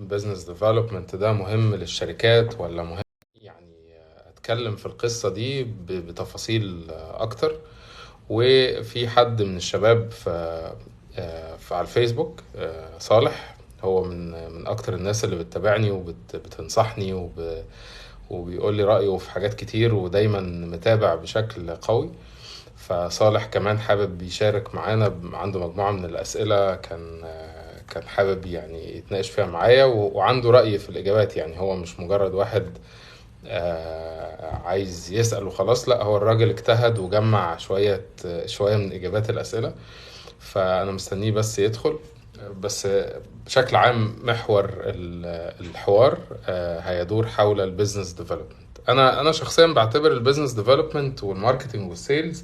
business development ده مهم للشركات ولا مهم؟ يعني اتكلم في القصة دي بتفاصيل اكتر. وفي حد من الشباب في على الفيسبوك، صالح، هو من اكتر الناس اللي بتتابعني وبتنصحني وبيقول لي رأيه في حاجات كتير، ودايما متابع بشكل قوي. فصالح كمان حابب يشارك معانا، عنده مجموعة من الأسئلة كان حابب يعني يتناقش فيها معايا، وعنده رأي في الإجابات. يعني هو مش مجرد واحد عايز يسأل وخلاص، لا، هو الراجل اجتهد وجمع شوية من إجابات الأسئلة. فأنا مستنيه بس يدخل. بس بشكل عام محور الحوار هيدور حول ال business development. أنا شخصيا بعتبر ال business development وال marketing وال sales،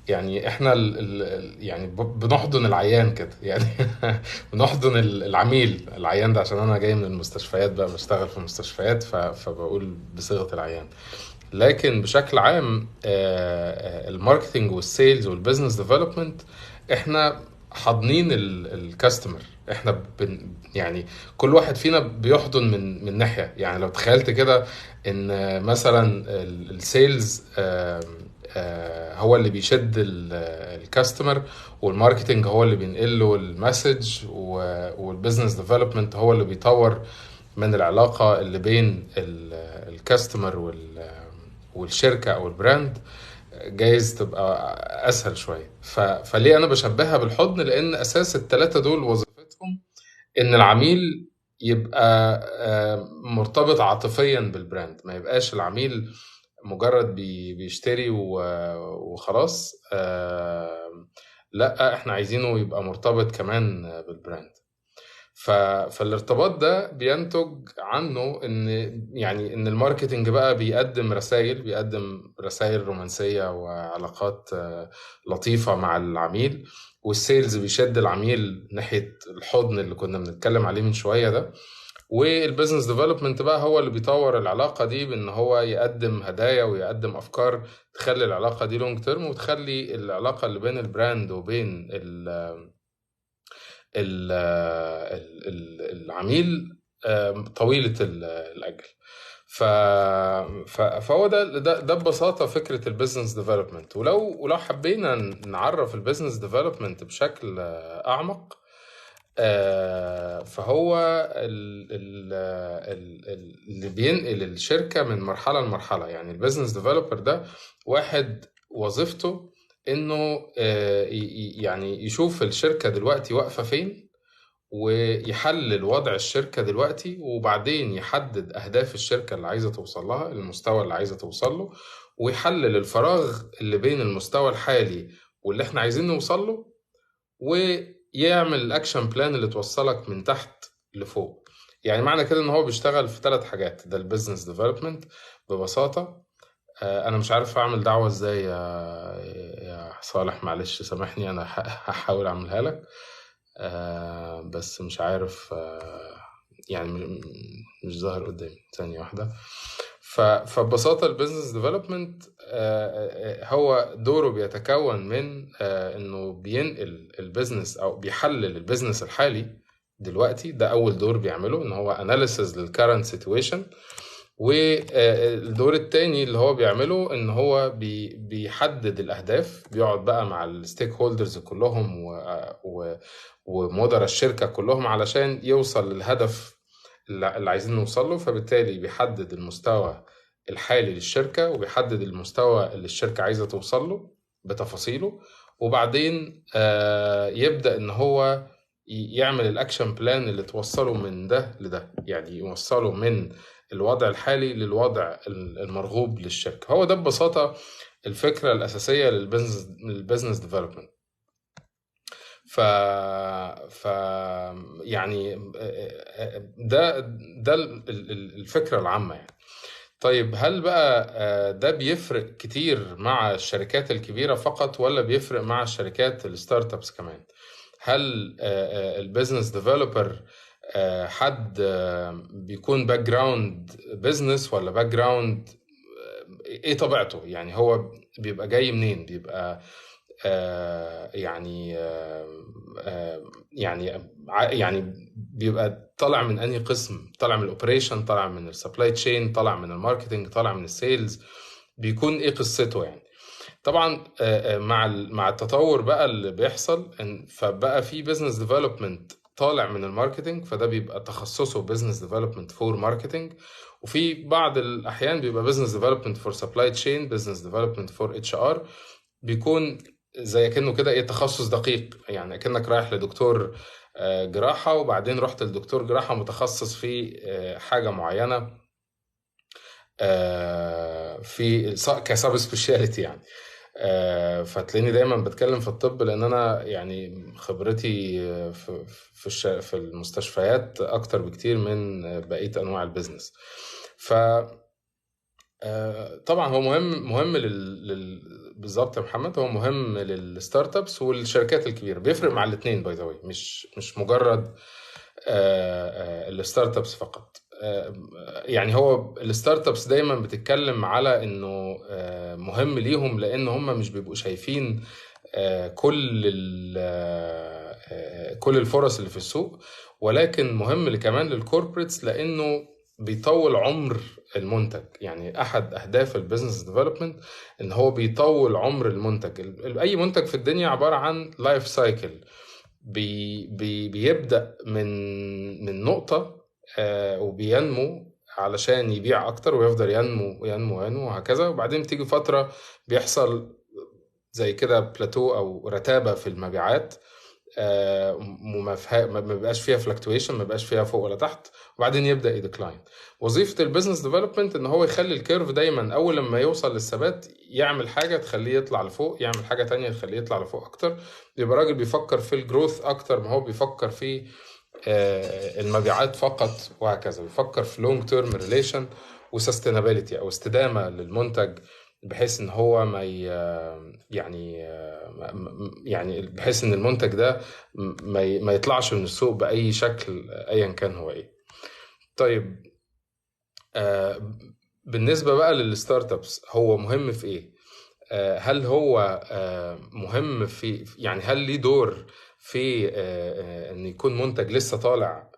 يعني احنا ال ال يعني بنحضن العيان كده يعني بنحضن العميل العيان ده، عشان انا جاي من المستشفيات بقى، بشتغل في مستشفيات، فبقول بصيغة العيان. لكن بشكل عام ال marketing وال sales وال business development احنا حاضنين ال customer. احنا يعني كل واحد فينا بيحضن من ناحية. يعني لو تخيلت كده ان مثلا ال sales هو اللي بيشد ال customer، وال marketing هو اللي بينقل له ال message، وال business development هو اللي بيطور من العلاقة اللي بين ال customer والشركة او ال brand، جايز تبقى اسهل شوية. فليه انا بشبهها بالحضن؟ لان اساس التلاتة دول وظيفتهم ان العميل يبقى مرتبط عاطفيا بال brand، ما يبقاش العميل مجرد بيشتري وخلاص. لا، احنا عايزينه يبقى مرتبط كمان بال brand. فالارتباط ده بينتج عنه ان ال marketing بقى بيقدم رسائل رومانسية وعلاقات لطيفة مع العميل، وال sales بيشد العميل ناحية الحضن اللي كنا بنتكلم عليه من شوية ده، وال business development بقى هو اللي بيطور العلاقة دي بان هو يقدم هدايا ويقدم افكار تخلي العلاقة دي long term، وتخلي العلاقة اللي بين ال brand وبين العميل طويلة الأجل. فهو ده ببساطة فكرة ال business development. ولو حبينا نعرف ال business development بشكل أعمق، فهو اللي بينقل الشركة من مرحلة لمرحلة. يعني ال business developer ده واحد وظيفته إنه يعني يشوف الشركة دلوقتي واقفة فين، ويحلل وضع الشركة دلوقتي، وبعدين يحدد أهداف الشركة اللي عايزة توصل لها، المستوى اللي عايزة توصل له، ويحلل الفراغ اللي بين المستوى الحالي واللي احنا عايزين نوصل له، ويعمل ال action plan اللي توصلك من تحت لفوق. يعني معنى كده ان هو بيشتغل في 3 حاجات. ده ال business development ببساطة. انا مش عارف اعمل دعوة ازاي يا صالح، معلش سامحني، انا هحاول اعملها لك، بس مش عارف، يعني مش ظاهر قدامي. ثانية واحدة. فببساطة ال business development هو دوره بيتكون من انه بينقل ال business او بيحلل ال business الحالي دلوقتي. ده اول دور بيعمله، ان هو analysis لل current situation. والدور التاني اللي هو بيعمله ان هو بيحدد الاهداف، بيقعد بقى مع ال stakeholders كلهم ومدراء الشركة كلهم علشان يوصل للهدف اللي عايزين نوصل له. فبالتالي بيحدد المستوى الحالي للشركة، وبيحدد المستوى اللي الشركة عايزة توصل له بتفاصيله، وبعدين يبدأ ان هو يعمل ال action plan اللي توصله من ده لده، يعني يوصله من الوضع الحالي للوضع المرغوب للشركة. هو ده ببساطة الفكرة الأساسية لل business development. ف ف يعني ده الفكرة العامة يعني. طيب هل بقى ده بيفرق كتير مع الشركات الكبيرة فقط، ولا بيفرق مع الشركات ال startups كمان؟ هل ال business developer حد بيكون background business ولا background ايه طبيعته؟ يعني هو بيبقى جاي منين؟ بيبقى يعني يعني يعني بيبقى طالع من انهي قسم، طالع من ال operation، طالع من ال supply chain، طالع من ال marketing، طالع من ال sales، بيكون ايه قصته يعني. طبعا مع التطور بقى اللي بيحصل، فبقى في business development طالع من ال marketing، فده بيبقى تخصصه business development for marketing، وفي بعض الاحيان بيبقى business development for supply chain، business development for HR، بيكون زي كأنه كده ايه تخصص دقيق، يعني كأنك رايح لدكتور جراحة وبعدين رحت لدكتور جراحة متخصص في حاجة معينة في ك sub specialty يعني. فتلاقيني دايما بتكلم في الطب لان انا يعني خبرتي في المستشفيات اكتر بكتير من بقية انواع ال business. ف طبعا هو مهم بالظبط يا محمد، هو مهم لل startups والشركات الكبيرة، بيفرق مع الاثنين by the way، مش مجرد ال startups فقط. يعني هو ال startups دايما بتتكلم على انه مهم ليهم لان هم مش بيبقوا شايفين كل الفرص اللي في السوق، ولكن مهم كمان لل corporates لانه بيطول عمر المنتج. يعني احد اهداف ال business development ان هو بيطول عمر المنتج. اي منتج في الدنيا عبارة عن life cycle، بيبدأ من نقطة وبينمو علشان يبيع اكتر ويفضل ينمو وينمو وينمو وهكذا، وبعدين تيجي فترة بيحصل زي كده بلاتو او رتابة في المبيعات، ما بيبقاش فيها fluctuation، ما بيبقاش فيها فوق ولا تحت، وبعدين يبدأ ي decline. وظيفة ال business development ان هو يخلي ال curve دايما اول لما يوصل للثبات يعمل حاجة تخليه يطلع لفوق، يعمل حاجة تانية تخليه يطلع لفوق اكتر. يبقى راجل بيفكر في ال growth اكتر ما هو بيفكر في المبيعات فقط، وهكذا. بيفكر في long term relation و sustainability او استدامة للمنتج، بحيث ان هو ما يعني يعني بحيث ان المنتج ده ما يطلعش من السوق باي شكل ايا كان هو ايه. طيب بالنسبة بقى لل startups هو مهم في ايه؟ هل هو مهم في يعني هل ليه دور في ان يكون منتج لسه طالع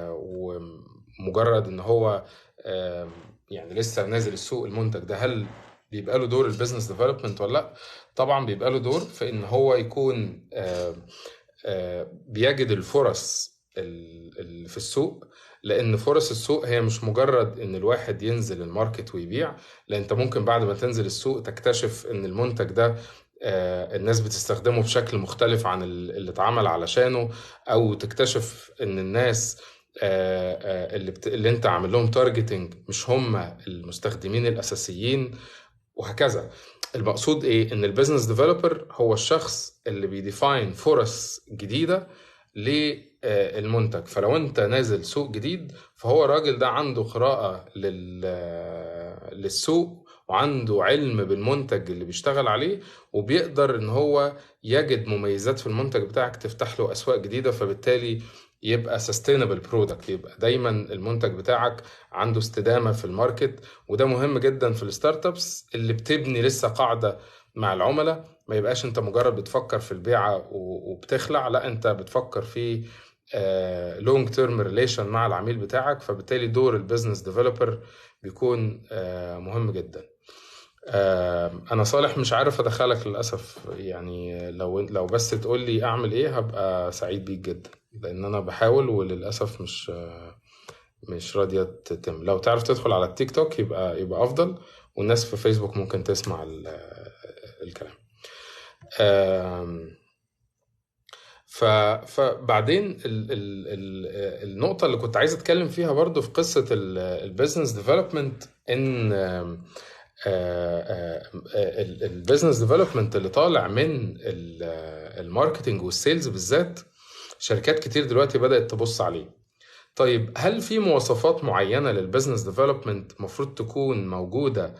ومجرد ان هو يعني لسه نازل السوق المنتج ده، هل بيبقى له دور ال business development ولا لا؟ طبعا بيبقى له دور في ان هو يكون بيجد الفرص اللي في السوق، لان فرص السوق هي مش مجرد ان الواحد ينزل ال market ويبيع، لان انت ممكن بعد ما تنزل السوق تكتشف ان المنتج ده الناس بتستخدمه بشكل مختلف عن اللي اتعمل علشانه، او تكتشف ان الناس اللي انت عامل لهم targeting مش هم المستخدمين الاساسيين وهكذا. المقصود ايه؟ ان ال business developer هو الشخص اللي بي define فرص جديدة للمنتج. فلو انت نازل سوق جديد فهو الراجل ده عنده قراءة للسوق وعنده علم بالمنتج اللي بيشتغل عليه، وبيقدر ان هو يجد مميزات في المنتج بتاعك تفتح له اسواق جديدة، فبالتالي يبقى sustainable product، يبقى دايما المنتج بتاعك عنده استدامة في ال market. وده مهم جدا في ال startups اللي بتبني لسه قاعدة مع العملاء، ما يبقاش انت مجرد بتفكر في البيعة وبتخلع، لا انت بتفكر في long term relation مع العميل بتاعك، فبالتالي دور ال business developer بيكون مهم جدا. انا صالح مش عارف ادخلك للاسف، يعني لو بس تقول لي اعمل ايه هبقى سعيد بيك جدا، لان انا بحاول وللاسف مش راضية تتم. لو تعرف تدخل على التيك توك يبقى افضل، والناس في فيسبوك ممكن تسمع الكلام. فبعدين النقطة اللي كنت عايز اتكلم فيها برضو في قصة ال business development، ان ال business development اللي طالع من ال marketing وال sales بالذات، شركات كتير دلوقتي بدأت تبص عليه. طيب هل في مواصفات معينة لل business development مفروض تكون موجودة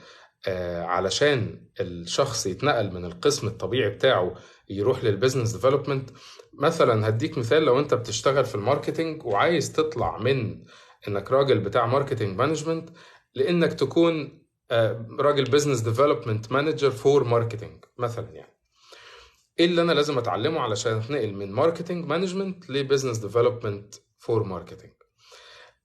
علشان الشخص يتنقل من القسم الطبيعي بتاعه يروح لل business development؟ مثلا هديك مثال، لو انت بتشتغل في ال marketing وعايز تطلع من انك راجل بتاع marketing management لانك تكون راجل business development manager for marketing مثلا، يعني ايه اللي انا لازم اتعلمه علشان اتنقل من marketing management ل business development for marketing؟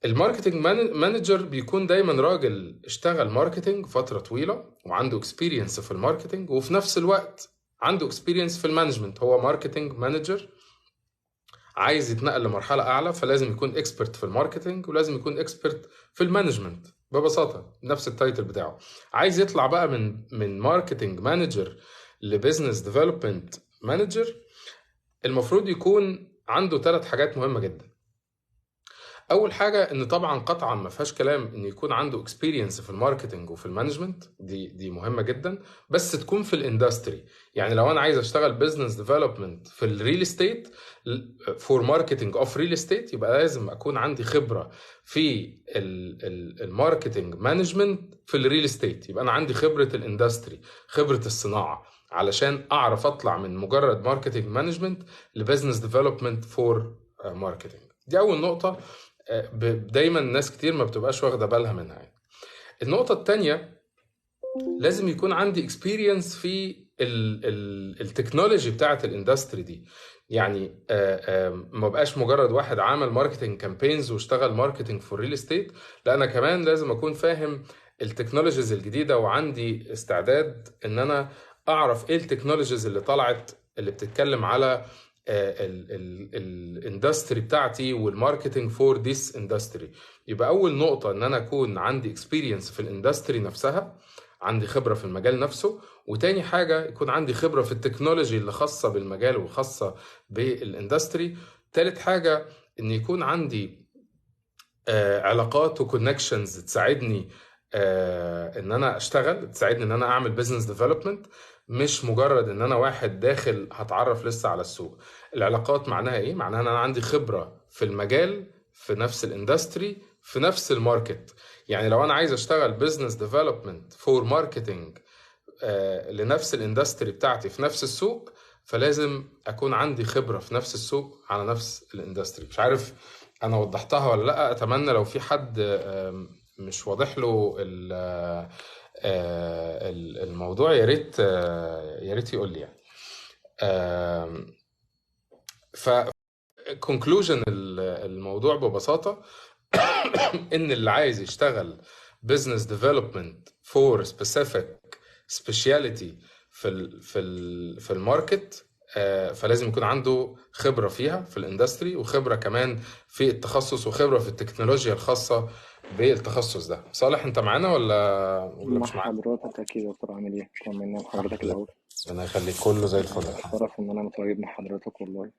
ال marketing manager بيكون دايما راجل اشتغل marketing فترة طويلة وعنده experience في ال marketing، وفي نفس الوقت عنده experience في ال management. هو marketing manager عايز يتنقل لمرحلة أعلى، فلازم يكون expert في ال marketing ولازم يكون expert في ال management ببساطة، نفس ال title بتاعه. عايز يطلع بقى من marketing manager ل business development manager، المفروض يكون عنده 3 حاجات مهمة جدا. أول حاجة إن طبعا قطعا ما فيهاش كلام إن يكون عنده experience في ال marketing وفي ال management، دي مهمة جدا، بس تكون في ال industry. يعني لو أنا عايز أشتغل business development في ال real estate for marketing of real estate، يبقى لازم أكون عندي خبرة في ال marketing management في ال real estate، يبقى أنا عندي خبرة ال industry، خبرة الصناعة، علشان أعرف أطلع من مجرد marketing management ل business development for marketing. دي أول نقطة دايما ناس كتير ما بتبقاش واخده بالها منها يعني. النقطة التانية، لازم يكون عندي experience في ال technology بتاعة ال industry دي. يعني ما بقاش مجرد واحد عمل marketing campaigns واشتغل marketing for real estate، لا انا كمان لازم اكون فاهم ال technologies الجديدة وعندي استعداد ان انا اعرف ايه ال technologies اللي طلعت اللي بتتكلم على ال industry بتاعتي وال marketing for this industry. يبقى اول نقطة ان انا اكون عندي experience في ال industry نفسها، عندي خبره في المجال نفسه، وتاني حاجة يكون عندي خبره في ال technology اللي خاصة بالمجال وخاصة بال industry. تالت حاجة ان يكون عندي علاقات و connections تساعدني ان انا اشتغل، تساعدني ان انا اعمل business development، مش مجرد ان انا واحد داخل هتعرف لسه على السوق. العلاقات معناها ايه؟ معناها ان انا عندي خبرة في المجال، في نفس ال industry، في نفس ال market. يعني لو انا عايز اشتغل business development for marketing لنفس ال industry بتاعتي في نفس السوق، فلازم اكون عندي خبرة في نفس السوق على نفس ال industry. مش عارف انا وضحتها ولا لا، اتمنى لو في حد مش واضح له الموضوع يا ريت يا ريت يقول لي يعني. ف conclusion الموضوع ببساطة ان اللي عايز يشتغل business development for specific specialty في ال market، فلازم يكون عنده خبرة فيها في ال industry، وخبرة كمان في التخصص، وخبرة في التكنولوجيا الخاصة بالتخصص ده. صالح انت معانا ولا مع مش معانا؟ حضرتك اكيد يا دكتور، عامل ايه؟ طمنا على حضرتك الاول. ربنا يخليك، كله زي الفل. شرف ان انا متواجد مع حضرتك والله.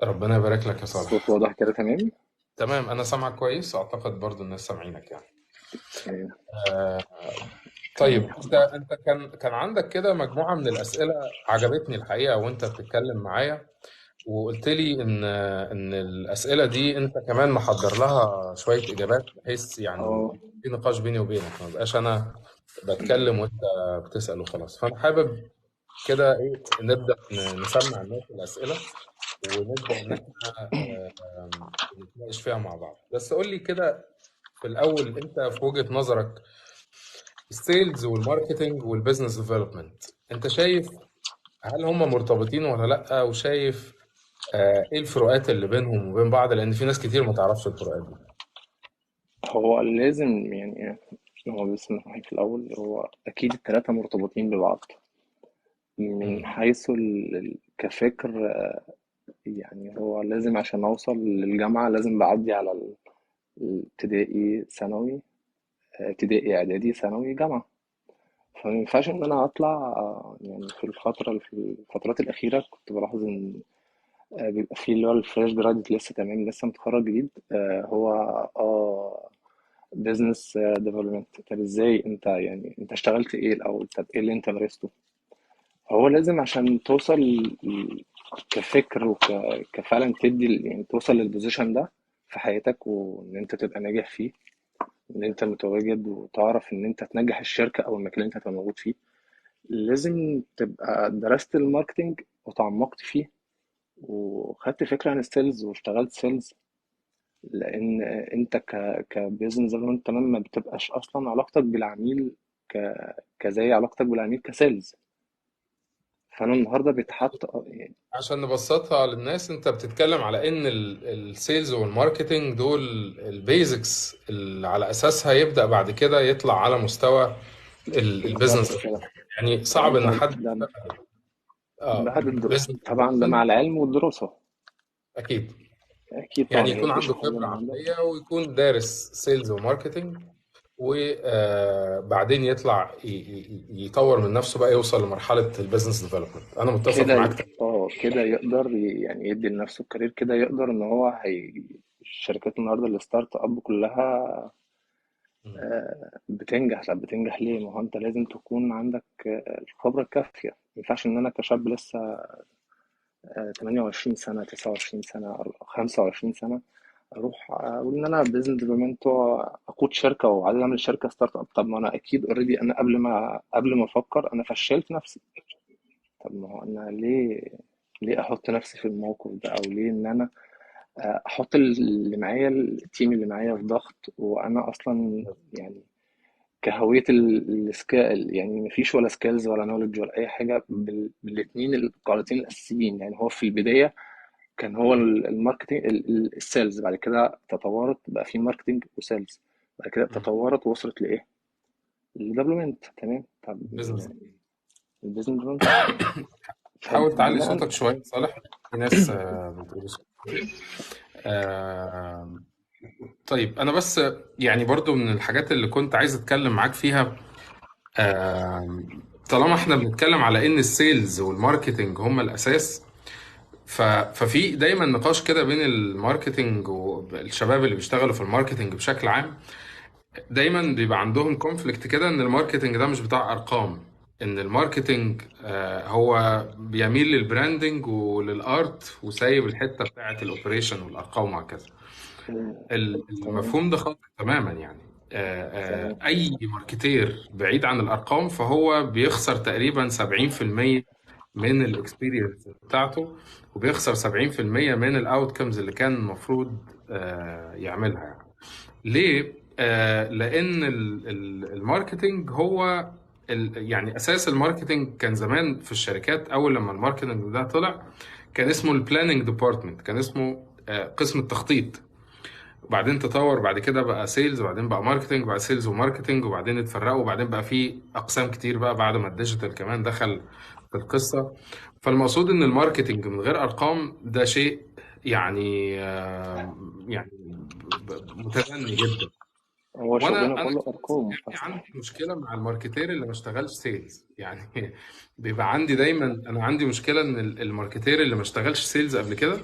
ربنا يبارك لك يا الصوت صالح. واضح كده تمام؟ تمام، انا سامعك كويس، اعتقد برضو الناس سامعينك يعني. تمام. طيب انت كان عندك كده مجموعة من الأسئلة عجبتني الحقيقة وانت بتتكلم معايا، وقلت لي ان الأسئلة دي انت كمان محضر لها شوية إجابات، بحيث يعني في نقاش بيني وبينك، ما بقاش انا بتكلم وانت بتسأل وخلاص. فانا حابب كده ايه نبدأ نسمع الناس الأسئلة ونبدأ ان احنا نتناقش فيها مع بعض. بس قول لي كده في الأول، انت في وجهة نظرك ال sales وال marketing وال business development، انت شايف هل هم مرتبطين ولا لا؟ وشايف ايه الفروقات اللي بينهم وبين بعض؟ لان في ناس كتير ما تعرفش الفروقات دي. هو لازم يعني، هو بس في الاول، هو اكيد الثلاثة مرتبطين ببعض من حيث كفكر. يعني هو لازم عشان اوصل للجامعة لازم بعدي على الابتدائي ثانوي، ابتدائي اعدادي ثانوي جامعه. فما ينفعش ان انا اطلع، يعني في الفترات الاخيرة كنت بلاحظ ان بيبقى فيه اللي هو ال fresh graduate لسه، تمام، لسه متخرج جديد، هو اه business development. طب ازاي انت، يعني انت اشتغلت ايه الاول؟ طب ايه اللي انت مارسته؟ هو لازم عشان توصل كفكر وكفعلا تدي، يعني توصل لل position ده في حياتك، وان انت تبقى ناجح فيه، ان انت متواجد وتعرف ان انت تنجح الشركة او المكان اللي انت هتبقى موجود فيه، لازم تبقى درست ال marketing وتعمقت فيه، وخدت فكرة عن ال sales واشتغلت sales. لان انت ك business development، تمام، ما بتبقاش اصلا علاقتك بالعميل ك كزي علاقتك بالعميل ك sales. فانا النهارده بيتحط يعني. عشان نبسطها للناس، انت بتتكلم على ان ال sales وال marketing دول ال basics اللي على اساسها يبدأ بعد كده يطلع على مستوى بالظبط البيزنس. كده. يعني صعب كلام ان حد ده اه بعد business طبعا ده مع ديفلوبمنت. العلم والدراسة. اكيد. اكيد يعني طبعا، يعني يكون مفيش عنده حد خبرة النهارده عملية ويكون دارس sales و marketing، وبعدين يطلع يطور من نفسه بقى يوصل لمرحلة البيزنس ديفلوبمنت. انا متفق كده. معاك تماماً. اه كده يقدر يعني يدي لنفسه ال career كده، يقدر ان هو هي الشركات النهارده ال startup كلها بتنجح. طب بتنجح ليه؟ ما هو انت لازم تكون عندك الخبرة الكافية. ما ينفعش ان انا كشاب لسه 28 سنة، 29 سنة، أو 25 سنة، اروح اقول ان انا business development، اقود شركة وعايز اعمل شركة ستارت اب. طب ما انا اكيد already، انا قبل ما افكر انا فشلت نفسي. طب ما هو انا ليه، ليه احط نفسي في الموقف ده؟ او ليه ان انا احط اللي معايا، ال team اللي معايا، في ضغط، وانا اصلا يعني كهوية ال skill، يعني مفيش ولا skills ولا knowledge ولا اي حاجة بالاثنين القاعدتين الاساسيين. يعني هو في البداية كان هو الماركتنج السيلز، بعد كده تطورت بقى في ماركتنج وسيلز، بعد كده تطورت ووصلت لايه؟ لل development. تمام. طب business. ال business development حاول تعلي فبناء. صوتك شوية صالح، في ناس بتقول صوت. آه، طيب انا بس يعني برضو من الحاجات اللي كنت عايز اتكلم معاك فيها، آه، طالما احنا بنتكلم على ان ال sales وال marketing هما الاساس، ففي دايما نقاش كده بين ال marketing والشباب اللي بيشتغلوا في ال marketing بشكل عام. دايما بيبقى عندهم conflict كده ان ال marketing ده مش بتاع ارقام، ان ال marketing هو بيميل لل branding ولل art وسايب الحتة بتاعه ال operation والارقام وهكذا. تمام. المفهوم ده خاطئ تماما يعني. تمام. اي marketer بعيد عن الارقام فهو بيخسر تقريبا 70% من ال experience بتاعته، وبيخسر 70% من ال outcomes اللي كان المفروض يعملها يعني. ليه؟ لأن ال marketing هو يعني أساس ال marketing كان زمان في الشركات. أول لما ال marketing ده طلع كان اسمه البلاننج ديبارتمنت، كان اسمه قسم التخطيط. وبعدين تطور بعد كده بقى sales، وبعدين بقى marketing، وبعد sales و marketing، وبعدين اتفرقوا، وبعدين بقى في اقسام كتير بقى بعد ما ال digital كمان دخل في القصه. فالمقصود ان ال marketing من غير ارقام ده شيء يعني يعني متدني جدا. هو شغلنا وانا كله كشخص ارقام يعني اصلا. عندي مشكلة مع ال marketer اللي ما اشتغلش sales يعني. بيبقى عندي دايما، انا عندي مشكلة ان ال marketer اللي ما اشتغلش sales قبل كده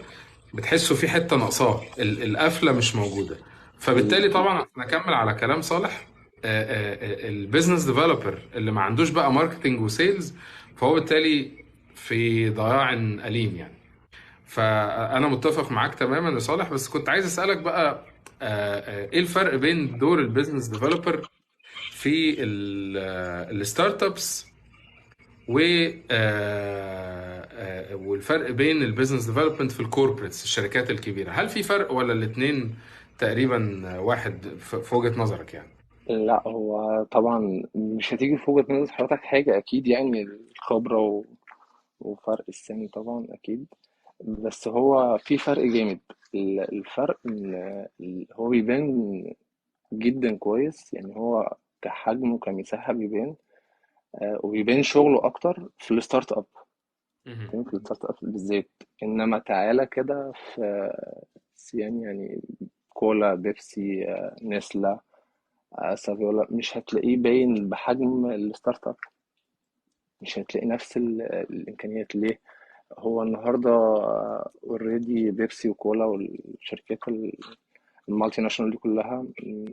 بتحسه في حتة ناقصاه، القفله مش موجوده. ال- فبالتالي طبعا عشان اكمل على كلام صالح، ال business developer اللي ما عندوش بقى ماركتنج وسيلز، فهو بالتالي في ضياع أليم يعني. فانا متفق معاك تماما يا صالح، بس كنت عايز اسالك بقى ايه الفرق بين دور ال business developer في ال startups و والفرق بين ال business development في ال corporates الشركات الكبيره؟ هل في فرق ولا الاثنين تقريبا واحد في وجهة نظرك يعني؟ لا هو طبعا مش هتيجي في وجهة نظر حضرتك حاجة أكيد، يعني الخبرة وفرق السن طبعا أكيد. بس هو في فرق جامد. الفرق إن هو بيبان جدا كويس، يعني هو كحجم وكمساحة بيبان، وبيبان شغله أكتر في ال startup. مهم. تمام، في ال startup بالذات. إنما تعالى كده في سيان، يعني كولا، بيبسي، نسلة، سافيولا، مش هتلاقيه باين بحجم ال startup. مش هتلاقي نفس الامكانيات. ليه؟ هو النهارده already بيبسي وكولا والشركات ال multinational دي كلها،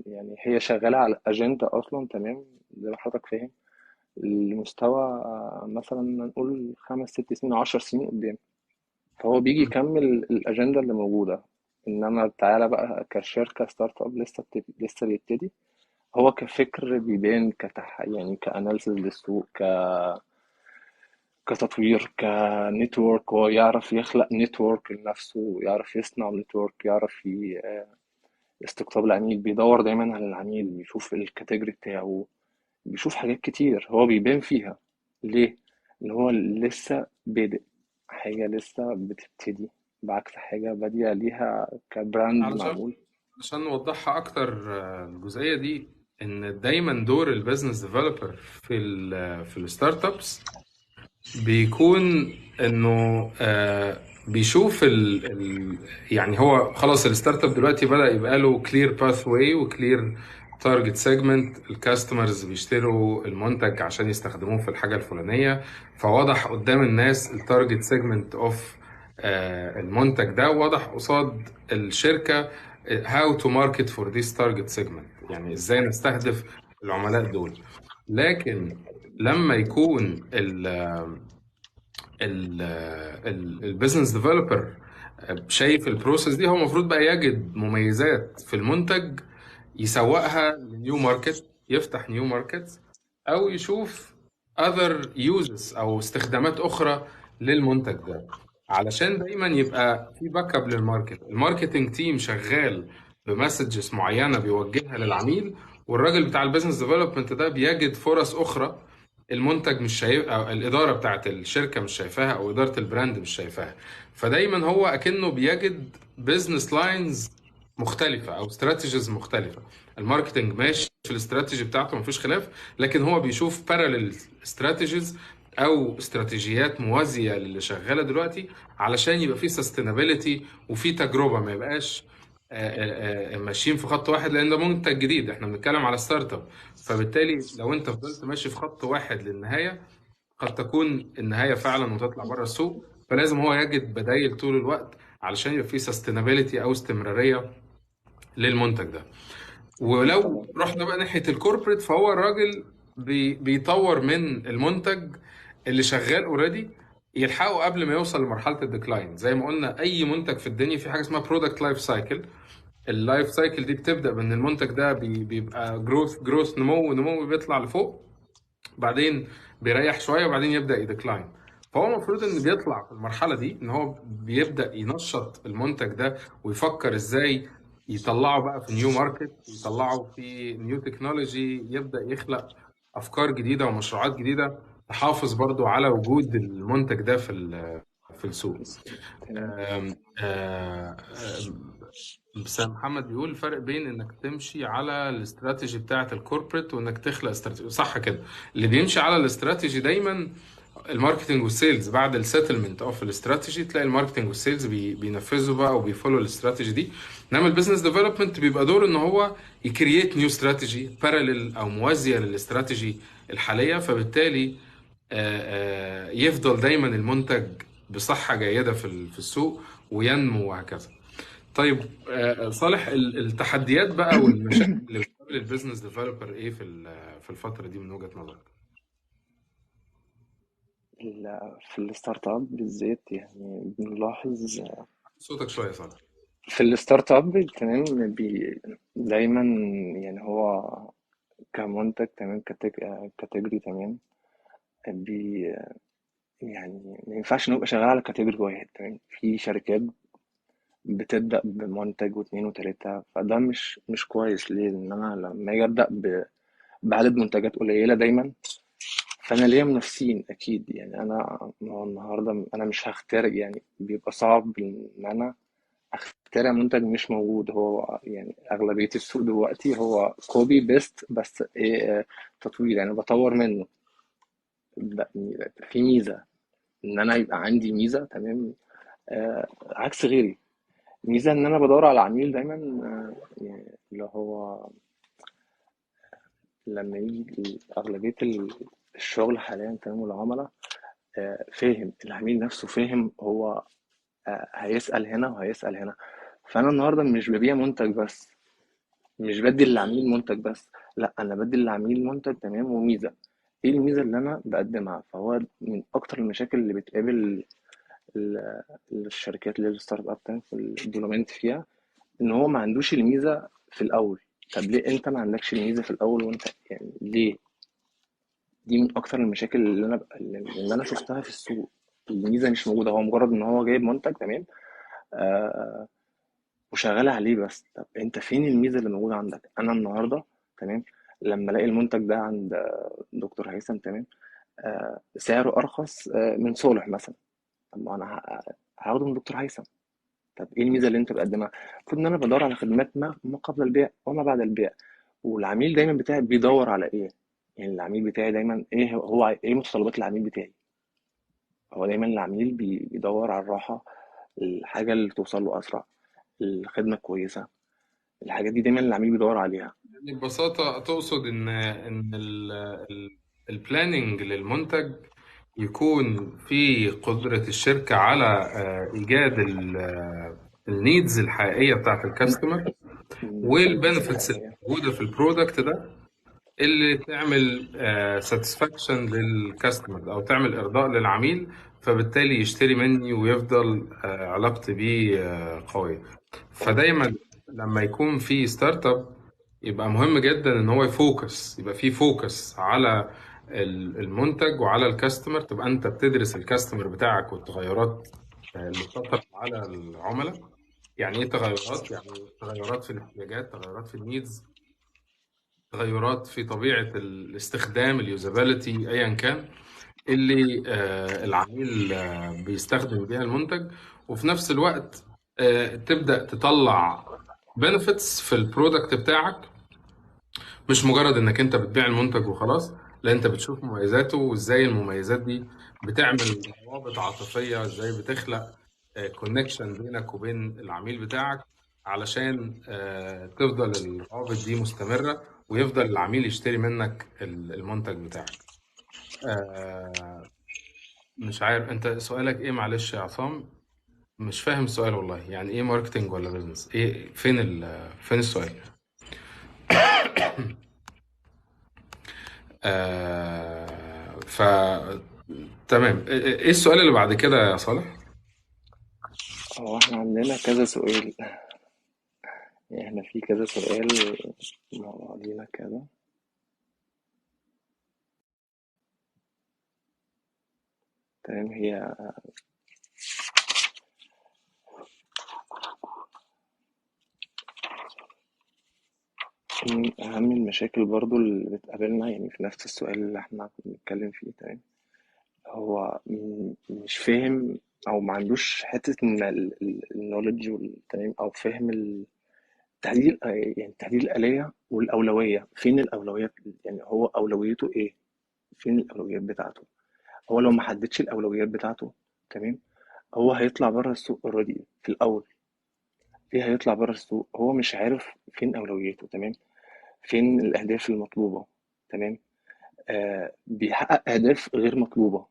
يعني هي شغالة على اجندة اصلا. تمام، زي ما حضرتك فاهم، المستوى مثلا نقول 5 6 سنين، 10 سنين قدام، فهو بيجي مم. يكمل الاجندة اللي موجوده. انما تعالى بقى كشركة startup لسه لسه بيبتدي، هو كفكر بيبان، يعني ك analysis للسوق، كتطوير، ك network. هو يعرف يخلق network لنفسه، ويعرف يصنع network، يعرف استقطاب العميل. بيدور دايما على العميل، بيشوف ال category بتاعه، بيشوف حاجات كتير هو بيبان فيها. ليه؟ اللي هو لسه بادئ، حاجة لسه بتبتدي، بعكس حاجة بادية ليها ك brand علشان معمول. عشان نوضحها اكتر، الجزئية دي، ان دايما دور ال business developer في ال startups بيكون انه بيشوف ال ال يعني هو خلاص ال startup دلوقتي بدأ يبقى له clear pathway و clear target segment، ال customers بيشتروا المنتج عشان يستخدموه في الحاجة الفلانية، فواضح قدام الناس ال target segment of المنتج ده، واضح قصاد الشركة how to market for this target segment، يعني ازاي نستهدف العملاء دول. لكن لما يكون ال business developer شايف ال process دي، هو المفروض بقى يجد مميزات في المنتج يسوقها ل new market، يفتح new market، او يشوف other uses او استخدامات اخرى للمنتج ده، علشان دايما يبقى في backup لل market. ال marketing team شغال ب messages معينة بيوجهها للعميل، والراجل بتاع ال business development ده بيجد فرص اخرى المنتج مش شايف، او الادارة بتاعت الشركة مش شايفاها، او ادارة ال brand مش شايفاها. فدايما هو اكنه بيجد business lines مختلفة او strategies مختلفة. ال marketing ماشي في الاستراتيجي بتاعته مفيش خلاف، لكن هو بيشوف parallel strategies او استراتيجيات موازية للي شغالة دلوقتي، علشان يبقى في sustainability وفي تجربه، ما يبقاش ماشيين في خط واحد، لان ده منتج جديد، احنا بنتكلم على startup. فبالتالي لو انت فضلت ماشي في خط واحد للنهاية، قد تكون النهاية فعلا وتطلع بره السوق. فلازم هو يجد بدايل طول الوقت علشان يبقى في sustainability او استمرارية للمنتج ده. ولو رحنا بقى ناحية ال corporate، فهو الراجل بيطور من المنتج اللي شغال already، يلحقه قبل ما يوصل لمرحلة ال decline. زي ما قلنا اي منتج في الدنيا في حاجة اسمها product life cycle. ال life cycle دي بتبدا بان المنتج ده بيبقى growth growth، نمو نمو، بيطلع لفوق، بعدين بيريح شوية، وبعدين يبدا ي decline. فهو المفروض ان بيطلع في المرحلة دي ان هو بيبدا ينشط المنتج ده ويفكر ازاي يطلعه بقى في new market، يطلعه في new technology، يبدا يخلق افكار جديدة ومشروعات جديدة تحافظ برضو على وجود المنتج ده في السوق. بس محمد بيقول الفرق بين انك تمشي على الاستراتيجي بتاعه ال corporate وانك تخلق استراتيجي، صح كده؟ اللي بيمشي على الاستراتيجي دايما ال marketing وال sales، بعد ال settlement of ال strategy تلاقي ال marketing وال sales بينفذوا بقى وبي follow ال strategy دي. انما ال business development بيبقى دوره ان هو ي create new strategy parallel او موازية للاستراتيجي الحالية، فبالتالي يفضل دايما المنتج بصحة جيدة في السوق وينمو وهكذا. طيب صالح، التحديات بقى والمشاكل اللي بتقابل ال business developer ايه في الفترة دي من وجهه نظرك؟ في ال startup بالذات يعني بنلاحظ صوتك شوية صالح. في ال startup تمام، دايما يعني هو كمنتج تمام، category تمام، بي يعني ما ينفعش نبقى شغال على category واحد تمام. في شركات بتبدأ بمنتج واثنين وتلاتة، فده مش كويس. ليه؟ لأن أنا لما أجي أبدأ بعدد منتجات قليلة دايما، فأنا ليا منافسين أكيد. يعني أنا ما هو النهاردة أنا مش هخترع، يعني بيبقى صعب إن أنا اخترع منتج مش موجود. هو يعني أغلبية السوق دلوقتي هو copy paste بس، إيه تطوير، يعني بطور منه. في ميزة إن أنا يبقى عندي ميزة تمام، عكس غيري. ميزة إن أنا بدور على عميل دايما، يعني اللي هو لما يجي أغلبية الشغل حاليا تمام والعملاء، فاهم العميل نفسه، فاهم هو هيسأل هنا وهيسأل هنا. فأنا النهاردة مش ببيع منتج بس، مش بدي للعميل منتج بس، لا أنا بدي للعميل منتج تمام وميزة. إيه الميزة اللي أنا بقدمها؟ فهو من أكتر المشاكل اللي بتقابل الشركات اللي هي ال startup تمام في ال development فيها، إن هو ما عندوش الميزة في الأول. طب ليه أنت ما عندكش الميزة في الأول؟ وأنت يعني ليه؟ دي من أكتر المشاكل اللي أنا شفتها في السوق. الميزة مش موجودة، هو مجرد إن هو جايب منتج تمام، وشغال عليه بس. طب أنت فين الميزة اللي موجودة عندك؟ أنا النهاردة تمام لما ألاقي المنتج ده عند دكتور هيثم تمام، سعره ارخص من صالح مثلا. طب ما انا هاخده من دكتور هيثم. طب ايه الميزة اللي انت بتقدمها؟ المفروض ان انا بدور على خدمات ما قبل البيع وما بعد البيع. والعميل دايما بتاعي بيدور على ايه؟ يعني العميل بتاعي دايما ايه، هو ايه متطلبات العميل بتاعي؟ هو دايما العميل بيدور على الراحه، الحاجة اللي توصل له اسرع، الخدمة الكويسه. الحاجات دي دايما العميل بيدور عليها. يعني ببساطة تقصد ان ال planning للمنتج يكون في قدرة الشركة على ايجاد ال needs الحقيقية بتاعت ال customer النيدز وال benefits الحقيقيه. الموجودة في ال product ده، اللي تعمل satisfaction لل customer او تعمل ارضاء للعميل، فبالتالي يشتري مني ويفضل علاقتي بيه قويه. تمام. فدايما لما يكون في startup يبقى مهم جدا ان هو ي focus، يبقى في focus على المنتج وعلى ال customer. تبقى انت بتدرس ال customer بتاعك والتغيرات اللي بتطرح على العملاء. يعني ايه تغيرات؟ يعني تغيرات في الاحتياجات، تغيرات في ال needs، تغيرات في طبيعة الاستخدام، ال usability، ايا كان اللي العميل بيستخدم بيها المنتج. وفي نفس الوقت تبدأ تطلع benefits في ال product بتاعك، مش مجرد انك انت بتبيع المنتج وخلاص، لا، انت بتشوف مميزاته وازاي المميزات دي بتعمل روابط عاطفية، ازاي بتخلق connection بينك وبين العميل بتاعك علشان تفضل الروابط دي مستمرة ويفضل العميل يشتري منك المنتج بتاعك. آه، مش عارف انت سؤالك ايه، معلش يا عصام، مش فاهم السؤال والله. يعني ايه marketing ولا business؟ ايه فين فين السؤال؟ ف تمام. ايه السؤال اللي بعد كده يا صالح؟ هو احنا عندنا كذا سؤال، يعني احنا في كذا سؤال مع بعضينا كده. تمام. هي من أهم المشاكل برضو اللي بتقابلنا، يعني في نفس السؤال اللي احنا كنا بنتكلم فيه. تمام. هو مش فاهم، أو ما عندوش حتة إن ال knowledge، تمام، أو فاهم التحديد، يعني تحديد الآلية والأولوية. فين الأولوية؟ يعني هو أولويته إيه؟ فين الأولويات بتاعته؟ هو لو ما حددش الأولويات بتاعته، تمام، هو هيطلع بره السوق already في الأول. ليه هيطلع بره السوق؟ هو مش عارف فين أولوياته، تمام، فين الأهداف المطلوبة. تمام. بيحقق أهداف غير مطلوبة.